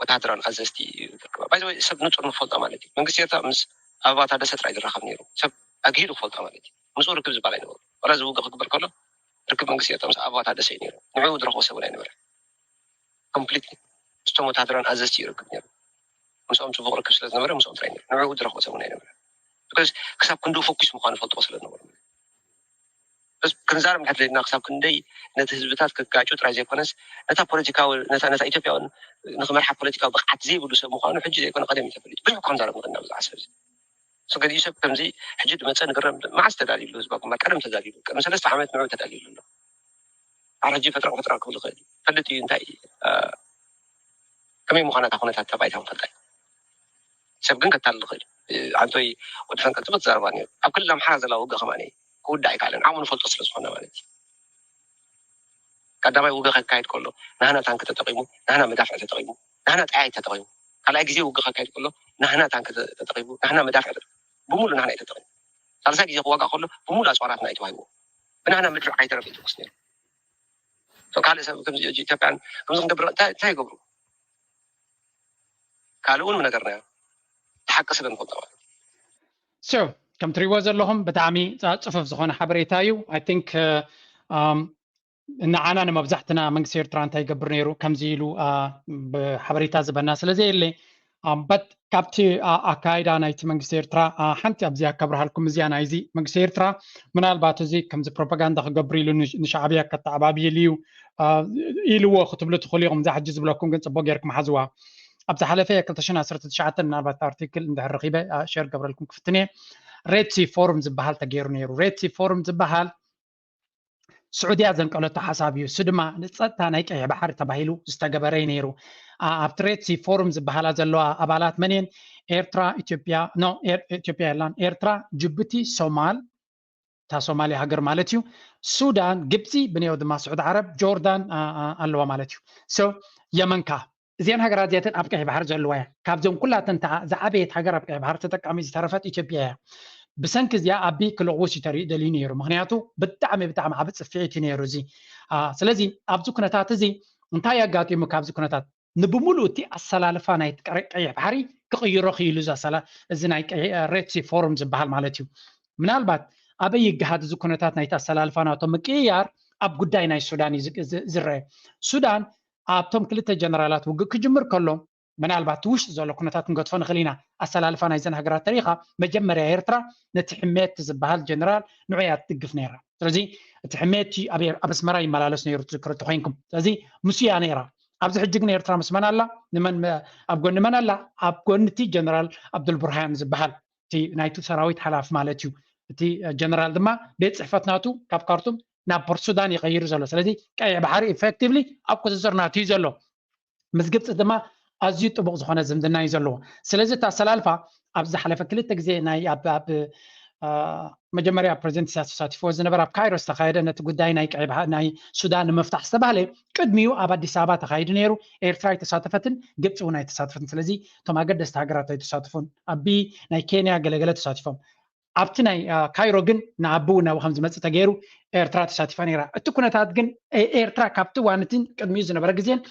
ወታሃደራን ኣዘዝቲ ትርክባ ባይ ሰብ ንፁር ንፈልጦ ማለት እዩ መንግስቲ ኤርትራ ምስ ኣበባ ታደሰ ጥራይ ዝራኸብ ነይሩ ሰብ ኣግሂዱ ክፈልጦ ማለት እዩ ምስኡ ርክብ ዝበሃል ኣይነበሩ ዋላ ዝውግእ ክግበር ከሎ ርክብ መንግስቲ ኤርትራ ምስ ኣበባ ታደሰ እዩ ነይሩ ንዕኡ ዝረኽቦ ሰብ እውን ኣይነበረ ኮምፕሊትሊ ምስቶም ወታሃደራን ኣዘዝቲ እዩ ርክብ ነይሩ ምስኦም ፅቡቅ ርክብ ስለ ዝነበረ ምስኦም ጥራይ ነይሩ ንዕኡ ዝረኽቦ ሰብ እውን ኣይነበረ because ክሳብ ክንድኡ ፎኪስ ምዃኑ ፈልጥዎ ስለ ዝነበሩ ክንዛረብ እንድሕር ደሊና ክሳብ ክንደይ ነቲ ህዝብታት ክጋጩ ጥራይ ዘይኮነስ ነታ ፖለቲካዊ ነታ ኢትዮጵያ ንክመርሓ ፖለቲካዊ ብቕዓት ዘይብሉ ሰብ ምኳኑ ሕጂ ዘይኮነ ቀደም እዩ ተፈሊጡ። ብዙሕ እኳ ክንዛረብ ንኽእል ኢና ብዛዕባ ሰብ እዚ። ገሊኡ ሰብ ከምዚ ሕጂ ድመፀ ንግረም መዓስ ተዳልዩሉ ህዝባኩም ቀደም ተዳልዩሉ ቅድሚ ሰለስተ ዓመት ንዑ ተዳልዩሉ ኣሎ። ኣብ ሕጂ ፈጥራ ፈጥራ ክብል ይኽእል ፈልጥ እዩ እንታይ ከመይ ምዃና እታ ኩነታት ተባይታ ንፈልጣ እዩ። ሰብ ግን ከታልል ይኽእል እዩ። ኣንቶይ ወዲ ፈንቀል ፅቡቅ ትዛረባ ነይሩ ኣብ ክልል ኣምሓራ ዘላ ውግእ ከማኒ ክውዳእ ኣይከኣለን ዓሙ ንፈልጦ ስለ ዝኾነ ማለት እዩ። ቀዳማይ ውግእ ከካየድ ከሎ ናህና ታንክ ተጠቂሙ ናህና መዳፍዕ ተጠቂሙ ናህና ጠያይ ተጠቂሙ ካልኣይ ግዜ ውግእ ከካየድ ከሎ ናህና ታንክ ተጠቂሙ ናህና መዳፍዕ ተጠቂሙ ብሙሉ ናህና እዩ ተጠቂሙ። ሳልሳይ ግዜ ክዋጋእ ከሎ ብሙሉ ኣፅዋራትና እዩ ተዋሂብዎ። ብናህና ምድሪ ዓይተረፍ ይትኩስ ነይሩ። ካልእ ሰብ ከምዚ ኢትዮጵያን ከምዚ ክንገብር እንታይ ይገብሩ? ካልእ እውን ነገርና እዩ። ተሓቂ ስለ ንፈልጦ ማለት so ከም ትሪእዎ ዘለኹም ብጣዕሚ ፅፉፍ ዝኾነ ሓበሬታ እዩ። I think ንዓና ንመብዛሕትና መንግስቲ ኤርትራ እንታይ ይገብር ነይሩ ከምዚ ኢሉ ብሓበሬታ ዝበና ስለ ዘየለ but ካብቲ ኣካይዳ ናይቲ መንግስቲ ኤርትራ ሓንቲ ኣብዚኣ ከብርሃልኩም እዚኣ ናይዚ መንግስቲ ኤርትራ ምናልባት እዚ ከምዚ ፕሮፓጋንዳ ክገብር ኢሉ ንሻዕብያ ከተዓባብይሉ እዩ ኢልዎ ክትብሉ ትኽእሉ ኢኹም። እዛ ሕጂ ዝብለኩም ግን ፅቡቅ ጌርኩም ሓዝዋ። ኣብ ዝሓለፈ ክልተ ሽሕን ዓሰርተ ትሽዓተን ምናልባት ኣርቲክል እንድሕር ረኺበ ሸር ገብረልኩም ክፍትን እየ። ሬድ ሲ ፎርም ዝበሃል ተገይሩ ነይሩ። ሬድ ሲ ፎርም ዝበሃል ስዑድያ ዘንቀለቶ ሓሳብ እዩ። እሱ ድማ ንፀጥታ ናይ ቀይሕ ባሕሪ ተባሂሉ ዝተገበረ እዩ ነይሩ። ኣብቲ ሬድ ሲ ፎርም ዝበሃላ ዘለዋ ኣባላት መን እየን? ኤርትራ፣ ኢትዮጵያ፣ ኖ ኢትዮጵያ የላን፣ ኤርትራ፣ ጅቡቲ፣ ሶማል፣ እታ ሶማልያ ሃገር ማለት እዩ፣ ሱዳን፣ ግብፂ፣ ብንየው ድማ ስዑድ ዓረብ፣ ጆርዳን ኣለዋ ማለት እዩ። የመንካ እዚአን ሃገራት እዚኣተን ኣብ ቀይሕ ባሕሪ ዘለዋ እያ። ካብዘን ኩላተን ዝዓበየት ሃገር ኣብ ቀይሕ ባሕሪ ተጠቃሚ ዝተረፈት ኢትዮጵያ እያ። ብሰንኪ እዚኣ ኣቢ ክልቕውስ እዩ ተሪኡ ደልዩ ነይሩ። ምክንያቱ ብጣዕሚ ብጣዕሚ ዓቢ ፅፍዒት እዩ ነይሩ እዚ። ስለዚ ኣብዚ ኩነታት እዚ እንታይ ኣጋጢሙ ካብዚ ኩነታት ንብሙሉእ እቲ ኣሰላልፋ ናይ ቀይሕ ባሕሪ ክቕይሮ ክኢሉ እዚ ናይ ሬድ ሲ ፎርም ዝበሃል ማለት እዩ። ምናልባት ኣበይ ይገሃድ እዚ ኩነታት ናይቲ ኣሰላልፋ ናቶም ምቅይያር ኣብ ጉዳይ ናይ ሱዳን እዩ ዝረአ። ሱዳን ኣብቶም ክልተ ጀነራላት ውግእ ክጅምር ከሎ ምናልባት እቲ ውሽጢ ዘሎ ኩነታት ክንገድፎ ንኽእል ኢና። ኣሰላልፋ ናይዘን ሃገራት ተሪኻ መጀመርያ ኤርትራ ነቲ ሕሜቲ ዝበሃል ጀነራል ንዑ እያ ትድግፍ ነይራ። ስለዚ እቲ ሕሜቲ ኣብ ኣስመራ ይመላለስ ነይሩ ትዝክሩ እንተኮይንኩም። ስለዚ ምስ እያ ነይራ። ኣብዚ ሕጂ ግን ኤርትራ ምስ መን ኣላ? ንመን ኣብ ጎኒ መን ኣላ? ኣብ ጎኒ እቲ ጀነራል ኣብዱልቡርሃን ዝበሃል እቲ ናይቲ ሰራዊት ሓላፊ ማለት እዩ። እቲ ጀነራል ድማ ቤት ፅሕፈት ናቱ ካብ ካርቱም ናብ ፖርት ሱዳን ይቀይሩ ዘሎ። ስለዚ ቀይሕ ባሕሪ ኢፌክቲቭሊ ኣብ ቁፅፅር ናቱ እዩ ዘሎ። ምስ ግብፂ ድማ ኣዝዩ ጥቡቕ ዝኾነ ዝምድና እዩ ዘለዎ። ስለዚ እቲ ኣሰላልፋ ኣብ ዝሓለፈ ክልተ ግዜ ናይ ኣብ መጀመርያ ፕሬዚደንት ኢሳያስ ተሳቲፍዎ ዝነበረ ኣብ ካይሮ ዝተኻየደ ነቲ ጉዳይ ናይ ቀይ ባሕሪ ናይ ሱዳን ንምፍታሕ ዝተባህለ ቅድሚኡ ኣብ ኣዲስ ኣበባ ተኻይዱ ነይሩ። ኤርትራ ኣይተሳተፈትን፣ ግብፂ እውን ኣይተሳተፈትን። ስለዚ እቶም ኣገደስቲ ሃገራት ኣይተሳተፉን። ኣቢ ናይ ኬንያ ገለገለ ተሳቲፎም። ኣብቲ ናይ ካይሮ ግን ንኣቢ እውን ናብኡ ከም ዝመፅእ ተገይሩ ኤርትራ ተሳቲፋ ነይራ። እቲ ኩነታት ግን ኤርትራ ካብቲ እዋን እቲ ቅድሚኡ ዝነበረ ግዜን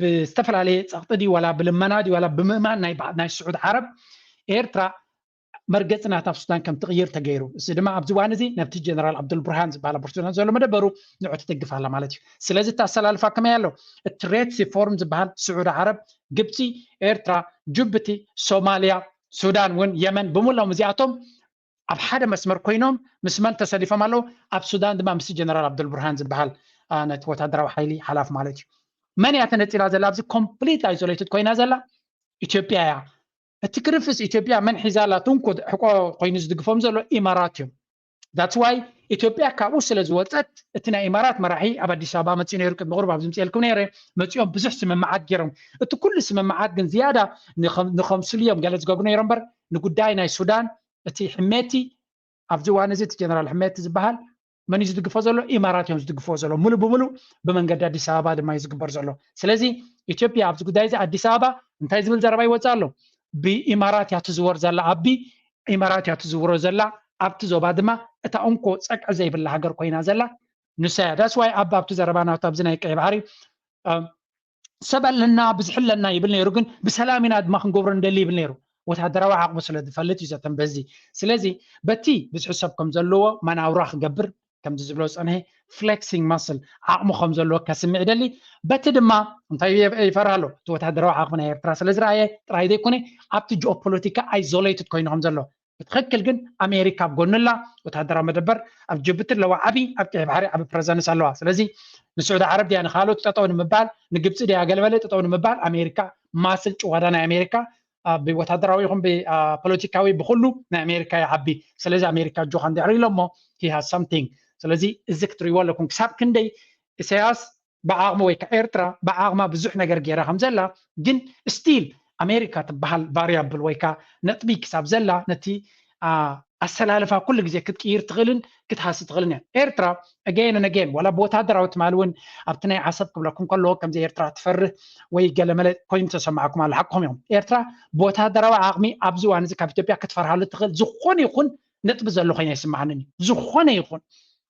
ብዝተፈላለየ ፀቕጢ ድዩ ዋላ ብልመና ድዩ ዋላ ብምእማን ናይ ስዑድ ዓረብ ኤርትራ መርገፂ ናታ ኣብ ሱዳን ከም ትቕይር ተገይሩ። እዚ ድማ ኣብዚ እዋን እዚ ነብቲ ጀነራል ዓብዱልቡርሃን ዝበሃል ኣብ ሱዳን ዘሎ መደበሩ ንዑ ትድግፍ ኣላ ማለት እዩ። ስለዚ እቲ ኣሰላልፋ ከመይ ኣሎ? እቲ ሬድ ሲ ፎርም ዝበሃል ስዑድ ዓረብ፣ ግብፂ፣ ኤርትራ፣ ጅቡቲ፣ ሶማልያ፣ ሱዳን እውን የመን ብምሎም እዚኣቶም ኣብ ሓደ መስመር ኮይኖም ምስ መን ተሰሊፎም ኣለዉ? ኣብ ሱዳን ድማ ምስ ጀነራል ዓብዱልቡርሃን ዝበሃል ነቲ ወታደራዊ ሓይሊ ሓላፊ ማለት እዩ። መን እያ ተነፂላ ዘላ? ኣብዚ ኮምፕሊት ኣይዞሌትድ ኮይና ዘላ ኢትዮጵያ እያ። እቲ ክርፍስ ኢትዮጵያ መን ሒዛ ኣላ? ትንኩ ሕቆ ኮይኑ ዝድግፎም ዘሎ ኢማራት እዮም። ዳትስ ዋይ ኢትዮጵያ ካብኡ ስለ ዝወፀት እቲ ናይ ኢማራት መራሒ ኣብ ኣዲስ ኣበባ መፂኡ ነይሩ። ቅድሚ ቁሩብ ኣብዚ ምፅኤልኩም ነይረ። መፂኦም ብዙሕ ስምምዓት ገይሮም። እቲ ኩሉ ስምምዓት ግን ዝያዳ ንኸምስሉ እዮም ገለ ዝገብሩ ነይሮም እምበር ንጉዳይ ናይ ሱዳን እቲ ሕሜቲ ኣብዚ እዋን እዚ እቲ ጀነራል ሕሜቲ ዝበሃል መን እዩ ዝድግፎ ዘሎ? ኢማራት እዮም ዝድግፍዎ ዘሎ። ሙሉ ብሙሉ ብመንገዲ ኣዲስ ኣበባ ድማ እዩ ዝግበር ዘሎ። ስለዚ ኢትዮጵያ ኣብዚ ጉዳይ እዚ ኣዲስ ኣበባ እንታይ ዝብል ዘረባ ይወፅእ ኣሎ? ብኢማራት እያ ትዝወር ዘላ ኣቢ ኢማራት እያ ትዝውሮ ዘላ። ኣብቲ ዞባ ድማ እታ እንኮ ፀቅዒ ዘይብላ ሃገር ኮይና ዘላ ንሳ እያ። ዳትስ ዋይ ኣቢ ኣብቲ ዘረባ ናቱ ኣብዚ ናይ ቀይ ባሕሪ ሰብ ኣለና ብዝሒ ኣለና ይብል ነይሩ፣ ግን ብሰላም ኢና ድማ ክንገብሮ ንደሊ ይብል ነይሩ። ወታደራዊ ዓቕሙ ስለ ዝፈልጥ እዩ ዘተን በዚ። ስለዚ በቲ ብዝሒ ሰብ ከም ዘለዎ መናውራ ክገብር ከምዚ ዝብሎ ዝፀንሐ ፍሌክሲንግ ማስል ዓቕሙ ከም ዘለዎ ከስምዕ ይደሊ። በቲ ድማ እንታይ ይፈርህ ኣሎ? እቲ ወታደራዊ ዓቕሚ ናይ ኤርትራ ስለ ዝረኣየ ጥራይ ዘይኮነ ኣብቲ ጂኦፖለቲካ ኣይዞሌትድ ኮይኑ ከም ዘሎ ብትኽክል ግን ኣሜሪካ ኣብ ጎኑ ኣላ። ወታደራዊ መደበር ኣብ ጅቡቲ ኣለዋ፣ ዓብዪ ኣብ ቀይሕ ባሕሪ ዓብዪ ፕረዘንስ ኣለዋ። ስለዚ ንስዑዲ ዓረብ ድያ ንኻልኦት ጠጠው ንምባል፣ ንግብፂ ድያ ገለመለ ጠጠው ንምባል ኣሜሪካ ማስል ጭዋዳ ናይ ኣሜሪካ ብወታደራዊ ይኹን ብፖለቲካዊ ብኩሉ ናይ ኣሜሪካ ይዓቢ። ስለዚ ኣሜሪካ እጆኻ እንድሕር ኢሎሞ he has something። ስለዚ እዚ ክትሪእዎ ኣለኩም ክሳብ ክንደይ ኢሳያስ ብዓቕሚ ወይ ከዓ ኤርትራ ብዓቕማ ብዙሕ ነገር ገይራ ከም ዘላ ግን ስቲል ኣሜሪካ ትበሃል ቫሪያብል ወይ ከዓ ነጥቢ ክሳብ ዘላ ነቲ ኣሰላልፋ ኩሉ ግዜ ክትቅይር ትኽእልን ክትሃሲ ትኽእልን እያ። ኤርትራ ኣገይን ኣገይን ዋላ ብወታደራዊ ትማሊ እውን ኣብቲ ናይ ዓሰብ ክብለኩም ከለዎ ከምዚ ኤርትራ ትፈርህ ወይ ገለመለ ኮይኑ ተሰማዕኩም ኣሎ። ሓቅኹም ኢኹም። ኤርትራ ብወታደራዊ ዓቕሚ ኣብዚ እዋን እዚ ካብ ኢትዮጵያ ክትፈርሃሉ ትኽእል ዝኾነ ይኹን ነጥቢ ዘሎ ኮይኑ ኣይስምዓንን እዩ። ዝኾነ ይኹን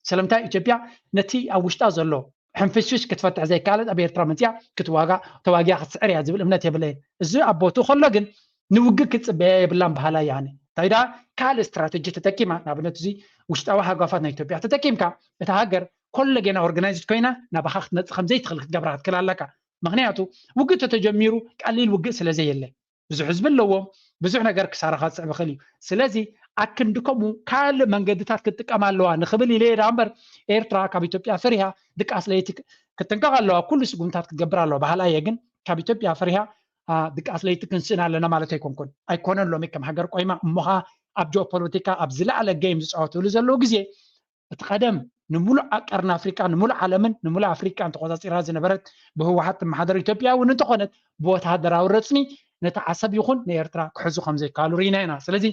ስለምንታይ ኢትዮጵያ ነቲ ኣብ ውሽጣ ዘሎ ሕንፍሽፍሽ ክትፈትሕ ዘይከኣለት ኣብ ኤርትራ መፅያ ክትዋጋ ተዋጊያ ክትስዕር እያ ዝብል እምነት የብለይን። እዚ ኣብ ቦትኡ ከሎ ግን ንውግእ ክትፅበያ የብላን በሃላይ እየ ኣነ። እንታይ ደኣ ካልእ ስትራተጂ ተጠቂማ ንኣብነት እዚ ውሽጣዊ ሃጓፋት ናይ ኢትዮጵያ ተጠቂምካ እታ ሃገር ኮለጌና ኦርጋናይዝድ ኮይና ናባኻ ክትመፅእ ከም ዘይትኽእል ክትገብራ ክትክእል ኣለካ። ምኽንያቱ ውግእ ተተጀሚሩ ቀሊል ውግእ ስለ ዘየለ ብዙሕ ህዝቢ ኣለዎም፣ ብዙሕ ነገር ክሳራኻ ዝስዕብ ይኽእል እዩ። ስለዚ ኣክንዲ ከምኡ ካልእ መንገድታት ክትጥቀም ኣለዋ ንኽብል ኢለ እየ ደኣ እምበር ኤርትራ ካብ ኢትዮጵያ ፈሪሃ ድቃስ ለይቲ ክትጥንቀቕ ኣለዋ፣ ኩሉ ስጉምታት ክትገብር ኣለዋ በሃላይ እየ። ግን ካብ ኢትዮጵያ ፈሪሃ ድቃስ ለይቲ ክንስእን ኣለና ማለት ኣይኮንኩን። ኣይኮነን ሎሚ ከም ሃገር ቆይማ እሞ ኸኣ ኣብ ጂኦፖለቲካ ኣብ ዝለዓለ ጌም ዝፃወትሉ ዘለዉ ግዜ እቲ ቀደም ንምሉእ ቀርኒ ኣፍሪቃ ንምሉእ ዓለምን ንምሉእ ኣፍሪቃን ተቆፃፂራ ዝነበረት ብህወሓት ትመሓደር ኢትዮጵያ እውን እንተኾነት ብወተሃደራዊ ረፅሚ ነቲ ዓሰብ ይኹን ንኤርትራ ክሕዙ ከም ዘይከኣሉ ርኢና ኢና። ስለዚ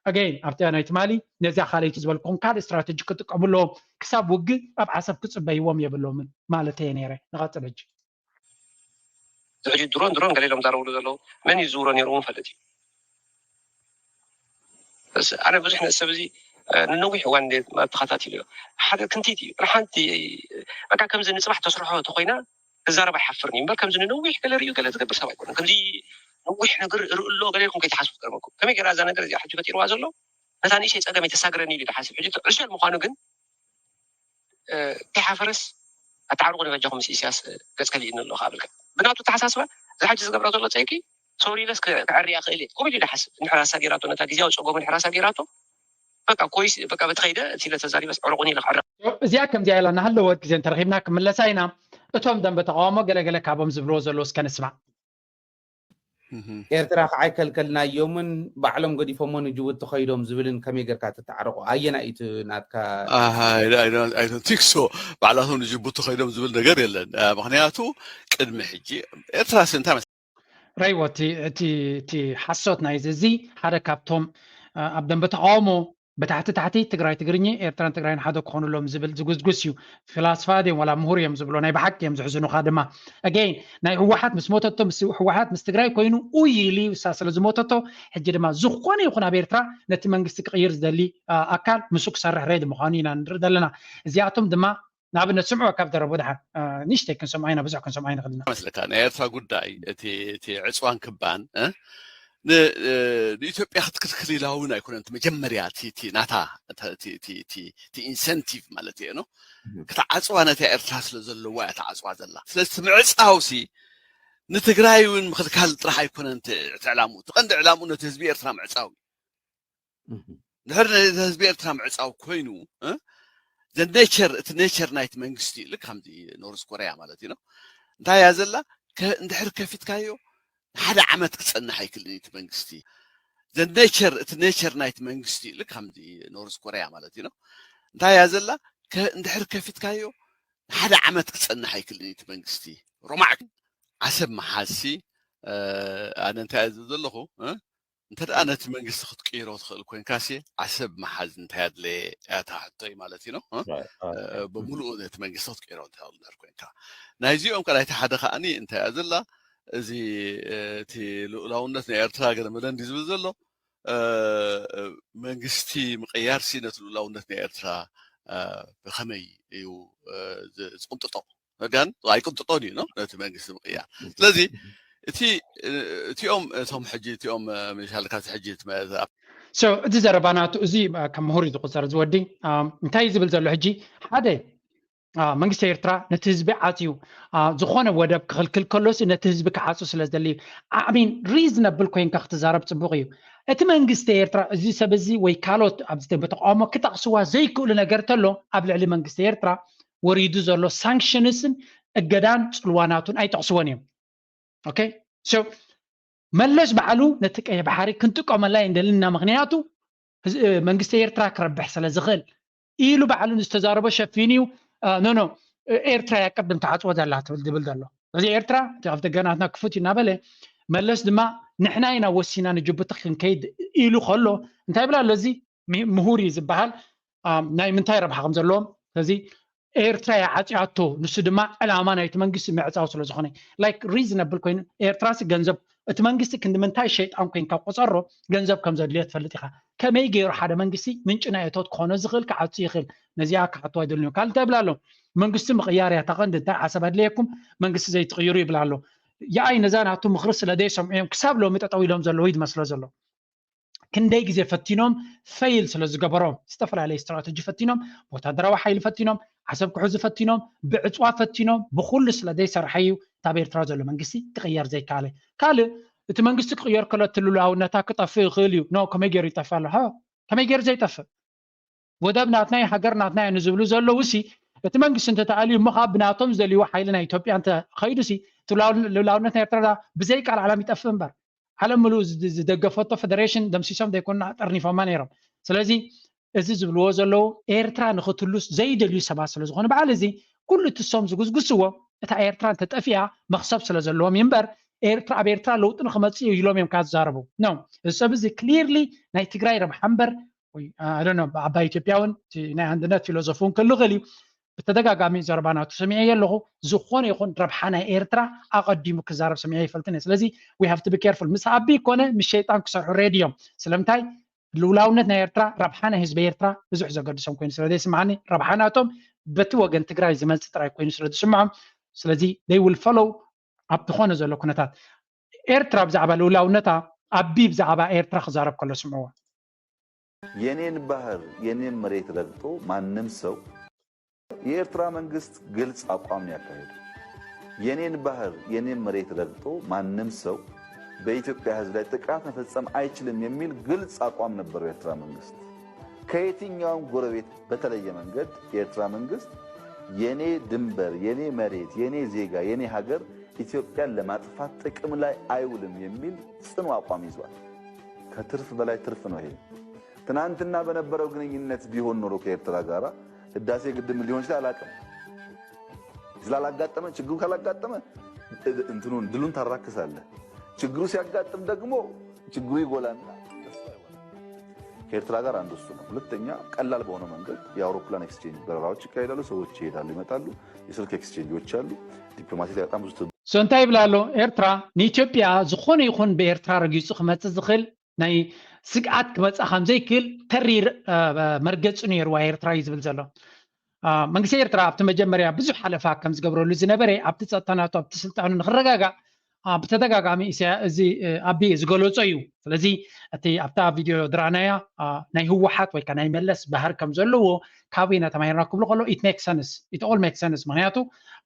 ኣገይን ኣብቲ ናይ ትማሊ ነዚኣ ካልኣይቲ ዝበልኩም ካልእ ስትራተጂ ክጥቀሙ ኣለዎም። ክሳብ ውግእ ኣብ ዓሰብ ክፅበይዎም የብሎምን ማለት እየ ነይረ። ንቐፅል ሕጂ። ሕጂ ድሮን ድሮን ገለ ኢሎም ዛረብሉ ዘለዉ መን እዩ ዝዝውሮ ነይሩ እውን ፈልጥ እዩ። ኣነ ብዙሕ ሰብ እዚ ንነዊሕ እዋን ተኸታቲሉ እዩ። ሓደ ክንቲት እዩ ንሓንቲ በቃ ከምዚ ንፅባሕ ተስርሖ ተኮይና ክዛረብ ኣይሓፍርን እዩ እምበር ከምዚ ንነዊሕ ገለ ርእዩ ገለ ዝገብር ሰብ ኣይኮነን። ከምዚ ነዊሕ ነገር ርእሎ ገለ ኢልኩም ከይትሓስቡ ትገርመኩም። ከመይ ገይራ እዛ ነገር እዚኣ ሕጂ ፈጢርዋ ዘሎ ነታ ንእሽተይ ፀገም የተሳግረኒ ኢሉ ይሓስብ። ሕጂ ዕሸል ምዃኑ ግን እንታይ ሓፈረስ ኣተዓርቑ ንበጃኹም ምስ ኢሳያስ ገጽ ከሊእኒ ኣሎ ከኣ ብልካ ብናቱ ተሓሳስባ እዚ ሓጂ ዝገብራ ዘሎ ጸይቂ ሶሪ ኢለስ ክዕርያ ክእል እየ ኮሚዲ ይሓስብ እንድሕር ኣሳጊራቶ ነታ ግዜያዊ ጸጎሙ እንድሕር ኣሳጊራቶ በቃ ኮይስ በቃ በትኸይደ እቲ ኢለ ተዛሪበስ ዕርቑኒ ኢለ ክዕረ እዚኣ ከምዚኣ ኢላ እናሃለወት ግዜ እንተረኺብና ክምለሳ ኢና። እቶም ደንበ ተቃውሞ ገለገለ ካብኦም ዝብልዎ ዘለዉ እስከ ንስማዕ። ኤርትራ ከዓ ኣይከልከልናዮምን ባዕሎም ገዲፎሞ ንጅቡቲ ከይዶም ዝብልን ከመይ ጌርካ ትተዓረቆ ኣየና እዩ ናትካ ቲክሶ ባዕላቶም ንጅቡቲ ከይዶም ዝብል ነገር የለን ምክንያቱ ቅድሚ ሕጂ ኤርትራ ስንታ ረይዎ እቲ ሓሶት ናይ እዚ ሓደ ካብቶም ኣብ ደንበ ተቃውሞ ብታሕቲ ታሕቲ ትግራይ ትግርኚ ኤርትራን ትግራይን ሓደ ክኾኑ ኣለዎም ዝብል ዝጉስጉስ እዩ። ፍላስፋ ድዮም ዋላ ምሁር እዮም ዝብሎ ናይ ብሓቂ እዮም ዝሕዝኑኻ ድማ። ኣገይን ናይ ህወሓት ምስ ሞተቶ ምስ ህወሓት ምስ ትግራይ ኮይኑ ኡይ ኢሉ እሳ ስለ ዝሞተቶ ሕጂ ድማ ዝኾነ ይኹን ኣብ ኤርትራ ነቲ መንግስቲ ክቕይር ዝደሊ ኣካል ምስኡ ክሰርሕ ሬዲ ምዃኑ ኢና ንርኢ ዘለና። እዚኣቶም ድማ ንኣብነት ስምዑ ካብ ደረቡ ድሓን ንእሽተይ ክንሰምዖ ኢና ብዙሕ ክንሰምዖ ኣይንኽእል ኢና። መስለካ ናይ ኤርትራ ጉዳይ እቲ ዕፅዋን ክባን ንኢትዮጵያ ክትክልክል ኢላ እውን ኣይኮነን እቲ መጀመርያ እቲ ናታ እቲ ኢንሰንቲቭ ማለት እየ ነው ክትዓፅዋ ነቲ ኤርትራ ስለ ዘለዋ እያ ተዓፅዋ ዘላ ስለዚ እቲ ምዕፃው ሲ ንትግራይ እውን ምክልካል ጥራሕ ኣይኮነን እቲ ዕላምኡ እቲ ቀንዲ ዕላምኡ ነቲ ህዝቢ ኤርትራ ምዕፃው እዩ ድሕር ነቲ ህዝቢ ኤርትራ ምዕፃው ኮይኑ the nature እቲ nature ናይቲ መንግስቲ እዩ ልክ ከምዚ ኖርዝ ኮርያ ማለት እዩ እንታይ እያ ዘላ እንድሕር ከፊትካዮ ሓደ ዓመት ክፀንሕ ኣይክልን እቲ መንግስቲ the nature እቲ nature ናይቲ መንግስቲ እዩ ልክ ከምዚ ኖርዝ ኮርያ ማለት እዩ እንታይ እያ ዘላ እንድሕር ከፊትካዮ ሓደ ዓመት ክፀንሕ ኣይክልን እቲ መንግስቲ ሮማዕ ዓሰብ መሓዝሲ ኣነ እንታይ እየ ዝብል ዘለኹ እንተ ደኣ ነቲ መንግስቲ ክትቅይሮ ትኽእል ኮይንካሲ ዓሰብ መሓዝ እንታይ ኣድለየ እያ እታ ሕቶይ ማለት እዩ ነው ብምሉኡ ነቲ መንግስቲ ክትቅይሮ እንተ ትኽእል ኮይንካ ናይዚኦም ካልኣይቲ ሓደ ከዓኒ እንታይ እያ ዘላ እዚ እቲ ልኡላውነት ናይ ኤርትራ ገለ መለ እንዲ ዝብል ዘሎ መንግስቲ ምቅያር ሲ ነቲ ልኡላውነት ናይ ኤርትራ ብከመይ እዩ ዝቅንጥጦ ጋን ኣይቅንጥጦን እዩ ነቲ መንግስቲ ምቅያር ስለዚ እቲ እቲኦም እቶም ሕጂ እቲኦም ምሻል ካብቲ ሕጂ እቲ ዘረባ ናቱ እዚ ከም ምሁር እዩ ዝቁፀር ዝወዲ እንታይ እዩ ዝብል ዘሎ ሕጂ ሓደ መንግስቲ ኤርትራ ነቲ ህዝቢ ዓፅዩ ዝኾነ ወደብ ክኽልክል ከሎሲ ነቲ ህዝቢ ክዓፁ ስለ ዝደሊ እዩ ሚን ሪዝነብል ኮይንካ ክትዛረብ ፅቡቅ እዩ እቲ መንግስቲ ኤርትራ እዚ ሰብ እዚ ወይ ካልኦት ኣብዚ ብተቃውሞ ክጠቕስዋ ዘይክእሉ ነገር ተሎ ኣብ ልዕሊ መንግስቲ ኤርትራ ወሪዱ ዘሎ ሳንክሽንስን እገዳን ጽልዋናቱን ኣይጠቕስዎን እዮም። ኦኬ፣ so መለስ ባዕሉ ነቲ ቀይሕ ባሕሪ ክንጥቀመላ የንደልና፣ ምክንያቱ ህዝ- መንግስቲ ኤርትራ ክረብሕ ስለ ዝኽእል ኢሉ ባዕሉ ዝተዛረቦ ሸፊኑ እዩ። ኖ ኖ፣ ኤርትራ እያ ቅድም ተዓፅዎ ዘላ ትብል ዝብል ዘሎ እዚ ኤርትራ እቲ ኣብ ደገናትና ክፉት እዩ እናበለ መለስ ድማ ንሕና ኢና ወሲና ንጅቡቲ ክንከይድ ኢሉ ከሎ እንታይ ይብል ኣሎ? እዚ ምሁር እዩ ዝበሃል ናይ ምንታይ ረብሓ ከም ዘለዎም። ስለዚ ኤርትራ እያ ዓፅያቶ፣ ንሱ ድማ ዕላማ ናይቲ መንግስቲ ምዕፃው ስለ ዝኾነ፣ like reasonable ኮይኑ ኤርትራሲ ገንዘብ እቲ መንግስቲ ክንዲ ምንታይ ሸይጣን ኮይንካ ቆፀሮ ገንዘብ ከም ዘድልዮ ትፈልጥ ኢኻ። ከመይ ገይሩ ሓደ መንግስቲ ምንጭ ናይ እቶት ክኾኖ ዝኽእል ክዓፁ ይኽእል? ነዚኣ ክሓቱ ኣይደልዩ። ካልእ እንታይ ይብል ኣሎ? መንግስቲ ምቕያር እያ እታ ቀንዲ። እንታይ ዓሰብ ኣድለየኩም መንግስቲ ዘይትቕይሩ ይብል ኣሎ። የኣይ ነዛ ናቱ ምኽሪ ስለ ዘይሰምዑ እዮም ክሳብ ሎሚ ጠጠው ኢሎም ዘለዉ እዩ ዝመስሎ ዘሎ። ክንደይ ግዜ ፈቲኖም ፈይል ስለ ዝገበሮም ዝተፈላለዩ ስትራተጂ ፈቲኖም፣ ብወታደራዊ ሓይሊ ፈቲኖም፣ ዓሰብ ክሕዙ ፈቲኖም፣ ብዕፅዋ ፈቲኖም፣ ብኩሉ ስለ ዘይሰርሐ እዩ እታ ኣብ ኤርትራ ዘሎ መንግስቲ ክቕየር ዘይከኣለ። ካልእ እቲ መንግስቲ ክቕየር ከሎ እቲ ልሉላውነታ ክጠፍእ ይኽእል እዩ። ኖ፣ ከመይ ገይሩ ይጠፍእ ኣሎ? ሃ፣ ከመይ ገይሩ ዘይጠፍእ? ወደብ ናትናይ ሃገር ናትናይ ንዝብሉ ዘለዉ ሲ እቲ መንግስቲ እንተተኣልዩ እሞ ካብ ብናቶም ዝደልይዎ ሓይሊ ናይ ኢትዮጵያ እንተኸይዱ ሲ እቲ ልሉላውነት ናይ ኤርትራ ብዘይ ቃል ዓለም ይጠፍእ እምበር ዓለም ምሉእ ዝደገፈቶ ፌደሬሽን ደምሲሶም ዘይኮኑና ጠርኒፎማ ነይሮም። ስለዚ እዚ ዝብልዎ ዘለዉ ኤርትራ ንኽትሉስ ዘይደልዩ ሰባት ስለ ዝኾኑ በዓል እዚ ኩሉ እቲ ሶም ዝጉስጉስዎ እታ ኤርትራ እንተጠፊኣ መኽሰብ ስለ ዘለዎም እዩ እምበር ኤርትራ ኣብ ኤርትራ ለውጢ ንኽመፅእ እዩ ኢሎም እዮም ካብ ዝዛረቡ። ኖ፣ እዚ ሰብ እዚ ክሊርሊ ናይ ትግራይ ረብሓ እምበር ዓባይ ኢትዮጵያ እውን ናይ ኣንድነት ፊሎዞፊ እውን ክልኽል እዩ። ብተደጋጋሚ ዘረባ ናቱ ሰሚዐ ኣለኹ። ዝኾነ ይኹን ረብሓ ናይ ኤርትራ ኣቐዲሙ ክዛረብ ሰሚዐ ይፈልጥን እየ። ስለዚ we have to be careful። ምስ ኣቢ ኮነ ምስ ሸይጣን ክሰርሑ ሬዲ እዮም። ስለምንታይ? ልውላውነት ናይ ኤርትራ ረብሓ ናይ ህዝቢ ኤርትራ ብዙሕ ዘገድሶም ኮይኑ ስለ ዘይስምዓኒ ረብሓ ናቶም በቲ ወገን ትግራይ ዝመፅእ ጥራይ ኮይኑ ስለ ዝስምዖም ስለዚ they will follow ኣብ ዝኾነ ዘሎ ኩነታት። ኤርትራ ብዛዕባ ልውላውነታ ኣቢ ብዛዕባ ኤርትራ ክዛረብ ከሎ ስምዕዎ። የኔን ባህር የኔን መሬት ረግጦ ማንም ሰው የኤርትራ መንግስት ግልጽ አቋም ነው ያካሄደው። የኔን ባህር የኔን መሬት ረግጦ ማንም ሰው በኢትዮጵያ ህዝብ ላይ ጥቃት መፈጸም አይችልም የሚል ግልጽ አቋም ነበረው የኤርትራ መንግስት። ከየትኛውም ጎረቤት በተለየ መንገድ የኤርትራ መንግስት የኔ ድንበር፣ የኔ መሬት፣ የኔ ዜጋ፣ የኔ ሀገር ኢትዮጵያን ለማጥፋት ጥቅም ላይ አይውልም የሚል ጽኑ አቋም ይዟል። ከትርፍ በላይ ትርፍ ነው ይሄ። ትናንትና በነበረው ግንኙነት ቢሆን ኖሮ ከኤርትራ ጋራ ህዳሴ ግድብ ምን ሊሆን ይችላል አላውቅም። ስላላጋጠመ ችግሩ ካላጋጠመ እንትኑን ድሉን ታራክሳለህ። ችግሩ ሲያጋጥም ደግሞ ችግሩ ይጎላና ከኤርትራ ጋር አንዱ እሱ ነው። ሁለተኛ ቀላል በሆነ መንገድ የአውሮፕላን ኤክስቼንጅ በረራዎች ይካሄዳሉ። ሰዎች ይሄዳሉ ይመጣሉ። የስልክ ኤክስቼንጆች አሉ። ዲፕሎማሲ ላይ በጣም ብዙ ትብ- so እንታይ ይብል ኣሎ? ኤርትራ ንኢትዮጵያ ዝኾነ ይኹን ብኤርትራ ረጊጹ ክመጽእ ዝኽእል ናይ ስግኣት ክመጽእ ከም ዘይክእል ተሪር መርገጺ ነይርዋ ኤርትራ እዩ ዝብል ዘሎ። መንግስቲ ኤርትራ ኣብቲ መጀመርያ ብዙሕ ሓለፋ ከም ዝገብረሉ ዝነበረ ኣብቲ ጸጥታ ናቱ ኣብቲ ስልጣኑ ንክረጋጋእ ብተደጋጋሚ እዚ ኣቢ ዝገለጾ እዩ። ስለዚ እቲ ኣብታ ቪድዮ ዝረኣናያ ናይ ህወሓት ወይ ናይ መለስ ባህር ከም ዘለዎ ካበይና ተማሂርና ክብሉ ከሎ it makes sense, it all makes sense። ምክንያቱ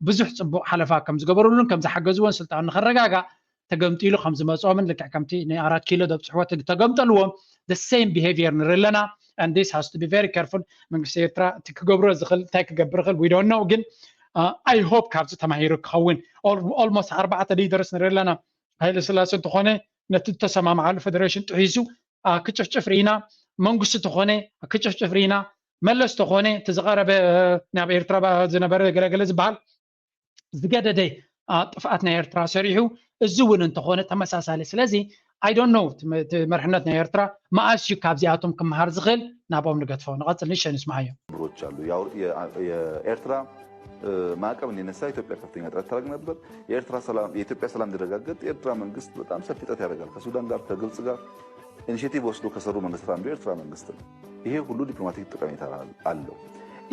ብዙሕ ፅቡቅ ሓለፋ ከም ዝገበሩሉን ከም ዝሓገዝዎን ስልጣኑ ንክረጋጋእ ተገምጢሉ ከም ዝመፅኦምን ልክዕ ከምቲ ንኣራት ኪሎ ደብፅሕዎ ተገምጠልዎም the same behavior ንርኢ ኣለና። And this has to be very careful። መንግስቲ ኤርትራ እቲ ክገብሮ ዝኽእል እንታይ ክገብር ይኽእል we don't know። ግን I hope ካብዚ ተማሂሩ ክኸውን። Almost ኣርባዕተ leaders ንርኢ ኣለና። ሃይለ ስላሴ እንተኾነ ነቲ ዝተሰማምዓሉ ፌደሬሽን ጥሒሱ ክጭፍጭፍ ርኢና። መንግስቲ ተኾነ ክጭፍጭፍ ርኢና። መለስ ተኾነ እቲ ዝቐረበ ናብ ኤርትራ ዝነበረ ገለገለ ዝበሃል ዝገደደ ጥፍኣት ናይ ኤርትራ ሰሪሑ። እዚ እውን እንተኾነ ተመሳሳሊ። ስለዚ I don't know እቲ መርሕነት ናይ ኤርትራ መኣስ እዩ ካብዚኣቶም ክመሃር ዝኽእል። ናብኦም ንገድፎ። ንቐፅል ንሸ ንስማዓዮ። ምሮች አሉ። የኤርትራ ማዕቀብ እንዲነሳ ኢትዮጵያ ከፍተኛ ጥረት ታደርግ ነበር። የኤርትራ ሰላም የኢትዮጵያ ሰላም እንዲረጋገጥ የኤርትራ መንግስት በጣም ሰፊ ጥረት ያደርጋል። ከሱዳን ጋር ከግብጽ ጋር ኢኒሼቲቭ ወስዶ ከሰሩ መንግስታት አንዱ የኤርትራ መንግስት ነው። ይሄ ሁሉ ዲፕሎማቲክ ጠቀሜታ አለው።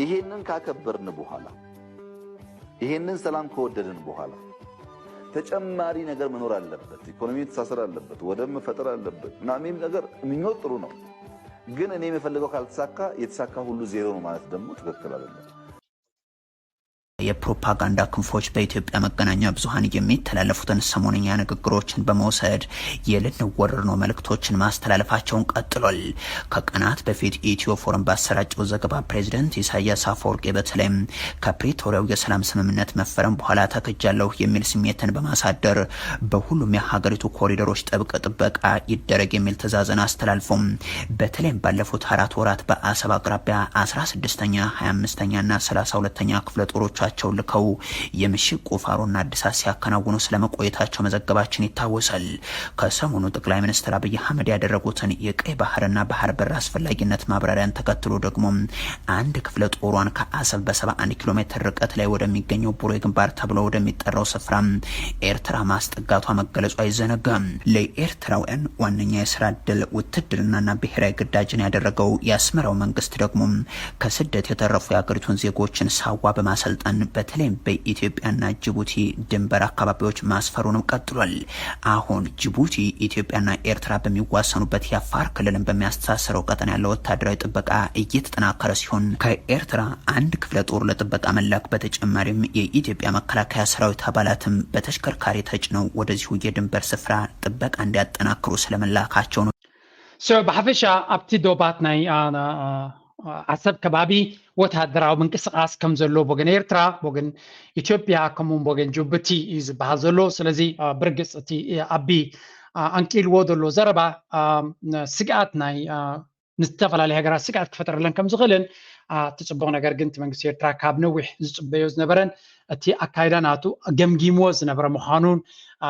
ይሄንን ካከበርን በኋላ ይሄንን ሰላም ከወደድን በኋላ ተጨማሪ ነገር መኖር አለበት። ኢኮኖሚ መተሳሰር አለበት። ወደብ መፈጠር አለበት። ምናምን ነገር ምኞት ጥሩ ነው። ግን እኔ የምፈልገው ካልተሳካ የተሳካ ሁሉ ዜሮ ነው ማለት ደግሞ ትክክል አይደለም። የፕሮፓጋንዳ ክንፎች በኢትዮጵያ መገናኛ ብዙሃን የሚተላለፉትን ሰሞንኛ ንግግሮችን በመውሰድ የልንወረር ነው መልእክቶችን ማስተላለፋቸውን ቀጥሏል። ከቀናት በፊት ኢትዮ ፎረም ባሰራጨው ዘገባ ፕሬዚደንት ኢሳያስ አፈወርቂ በተለይም ከፕሪቶሪያው የሰላም ስምምነት መፈረም በኋላ ተክጃለሁ የሚል ስሜትን በማሳደር በሁሉም የሀገሪቱ ኮሪደሮች ጥብቅ ጥበቃ ይደረግ የሚል ትዕዛዝን አስተላልፎም በተለይም ባለፉት አራት ወራት በአሰብ አቅራቢያ አስራ ስድስተኛ፣ ሃያ አምስተኛ እና ሠላሳ ሁለተኛ ክፍለ ጦሮቻቸው ልከው የምሽግ ቁፋሮና እድሳት ሲያከናውኑ ስለመቆየታቸው መዘገባችን ይታወሳል። ከሰሞኑ ጠቅላይ ሚኒስትር አብይ አህመድ ያደረጉትን የቀይ ባህርና ባህር በር አስፈላጊነት ማብራሪያን ተከትሎ ደግሞ አንድ ክፍለ ጦሯን ከአሰብ በ71 ኪሎ ሜትር ርቀት ላይ ወደሚገኘው ቡሬ ግንባር ተብሎ ወደሚጠራው ስፍራ ኤርትራ ማስጠጋቷ መገለጹ አይዘነጋም። ለኤርትራውያን ዋነኛ የስራ ዕድል ውትድርናና ብሔራዊ ግዳጅን ያደረገው የአስመራው መንግስት ደግሞ ከስደት የተረፉ የአገሪቱን ዜጎችን ሳዋ በማሰልጠን በተለይም በኢትዮጵያና ጅቡቲ ድንበር አካባቢዎች ማስፈሩንም ቀጥሏል። አሁን ጅቡቲ ኢትዮጵያና ኤርትራ በሚዋሰኑበት የአፋር ክልልን በሚያስተሳስረው ቀጠና ያለው ወታደራዊ ጥበቃ እየተጠናከረ ሲሆን ከኤርትራ አንድ ክፍለ ጦር ለጥበቃ መላክ በተጨማሪም የኢትዮጵያ መከላከያ ሰራዊት አባላትም በተሽከርካሪ ተጭነው ወደዚሁ የድንበር ስፍራ ጥበቃ እንዲያጠናክሩ ስለመላካቸው ነው። ብሓፈሻ ኣብቲ ዶባት ናይ ዓሰብ ከባቢ ወተሃደራዊ ምንቅስቃስ ከም ዘሎ ብወገን ኤርትራ፣ ብወገን ኢትዮጵያ፣ ከምኡ ብወገን ጅቡቲ እዩ ዝበሃል ዘሎ። ስለዚ ብርግፅ እቲ ኣቢ ኣንቂልዎ ዘሎ ዘረባ ስግኣት ናይ ንዝተፈላለዩ ሃገራት ስግኣት ክፈጥረለን ከም ዝኽእልን እቲ ፅቡቕ ነገር ግን እቲ መንግስቲ ኤርትራ ካብ ነዊሕ ዝፅበዮ ዝነበረን እቲ ኣካይዳ ናቱ ገምጊምዎ ዝነበረ ምዃኑን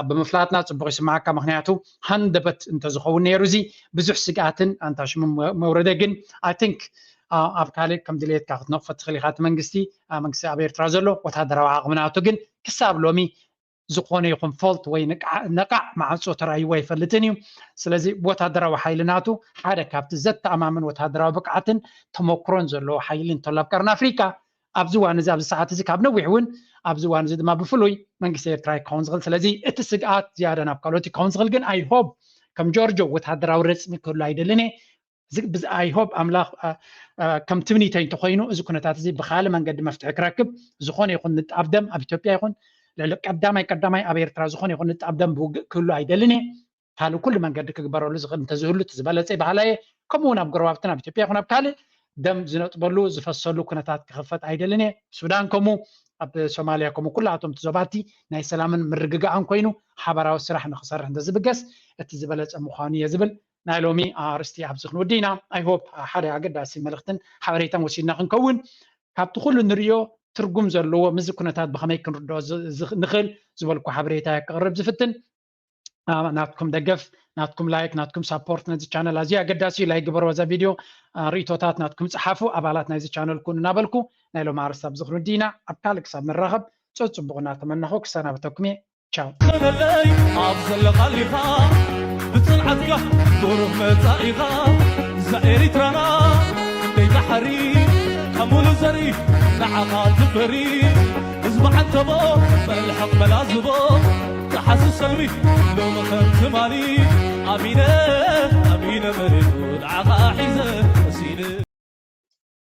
ብምፍላጥና ፅቡቕ ይስማዓካ። ምክንያቱ ሃንደበት እንተዝኸውን ነይሩ እዚ ብዙሕ ስግኣትን ኣንታ ሽሙ መውረደ ግን I think ኣብ ካልእ ከም ድሌትካ ክትነቕፎ ትኽእል ኢኻ። እቲ መንግስቲ መንግስቲ ኣብ ኤርትራ ዘሎ ወታደራዊ ዓቕሚ ናቱ ግን ክሳብ ሎሚ ዝኾነ ይኹን ፎልት ወይ ነቃዕ ማዕፆ ተራእይዎ ኣይፈልጥን እዩ። ስለዚ ወታደራዊ ሓይሊ ናቱ ሓደ ካብቲ ዘተኣማምን ወታደራዊ ብቅዓትን ተመክሮን ዘለዎ ሓይሊ እንተሎ ኣብ ቀርኒ ኣፍሪካ ኣብዚ እዋን እዚ ኣብዚ ሰዓት እዚ ካብ ነዊሕ እውን ኣብዚ እዋን እዚ ድማ ብፍሉይ መንግስቲ ኤርትራ ክኸውን ዝኽእል። ስለዚ እቲ ስግኣት ዝያዳ ናብ ካልኦት ክኸውን ዝኽእል ግን I hope ከም ጆርጆ ወታደራዊ ረፅሚ ክህሉ ኣይደልን እየ። I hope ኣምላኽ ከም ትምኒተይ እንተኮይኑ እዚ ኩነታት እዚ ብካልእ መንገዲ መፍትሒ ክረክብ ዝኾነ ይኹን ንጣብ ደም ኣብ ኢትዮጵያ ይኹን ልዕሊ ቀዳማይ ቀዳማይ ኣብ ኤርትራ ዝኾነ ይኹን ንጣብ ደም ብውግእ ክህሉ ኣይደልን እየ። ካልእ ኩሉ መንገዲ ክግበረሉ ዝኽእል እንተዝህሉ እቲ ዝበለፀ ይበሃላ እየ። ከምኡ እውን ኣብ ጎረባብትና ኣብ ኢትዮጵያ ይኹን ኣብ ካልእ ደም ዝነጥበሉ ዝፈሰሉ ኩነታት ክኽፈት ኣይደልን እየ። ሱዳን ከምኡ ኣብ ሶማልያ ከምኡ ኩላቶም እቲ ዞባቲ ናይ ሰላምን ምርግጋእን ኮይኑ ሓባራዊ ስራሕ ንክሰርሕ እንተዝብገስ እቲ ዝበለፀ ምዃኑ እየ ዝብል ናይ ሎሚ ኣርእስቲ ኣብዚ ክንወዲ ኢና። I hope ሓደ ኣገዳሲ መልእኽትን ሓበሬታን ወሲድና ክንከውን ካብቲ ኩሉ ንሪኦ ትርጉም ዘለዎ ምስዚ ኩነታት ብኸመይ ክንርድኦ ንኽእል ዝበልኩ ሓበሬታ ክቕርብ ዝፍትን ናትኩም ደገፍ ናትኩም ላይክ ናትኩም ሳፖርት ነዚ ቻነል ኣዝዩ ኣገዳሲ እዩ። ላይክ ግበርዎ እዛ ቪድዮ ርእቶታት ናትኩም ፀሓፉ ኣባላት ናይዚ ቻነል ኩኑ እናበልኩ ናይ ሎም ኣርስታ ብዝኽኑ ዲና ኣብ ካልእ ክሳብ ንራኸብ ፅፅቡቕ እናተመናኹ ክሰናበተኩም እየ። ቻው። በለለይ ኣብ ዘለኻሊኻ ብፅንዓትካ ብሩህ መፃኢኻ እዛ ኤሪትራና ደይ ባሕሪ ካብ ሙሉ ዘሪ ንዓኻ ትፈሪ ህዝቢ ዓንተቦ መልሕቕ መላዝቦ ተሓዚ ሰልሚ ሎሚ ከም ትማሊ ኣሚነ ኣሚነ መሪር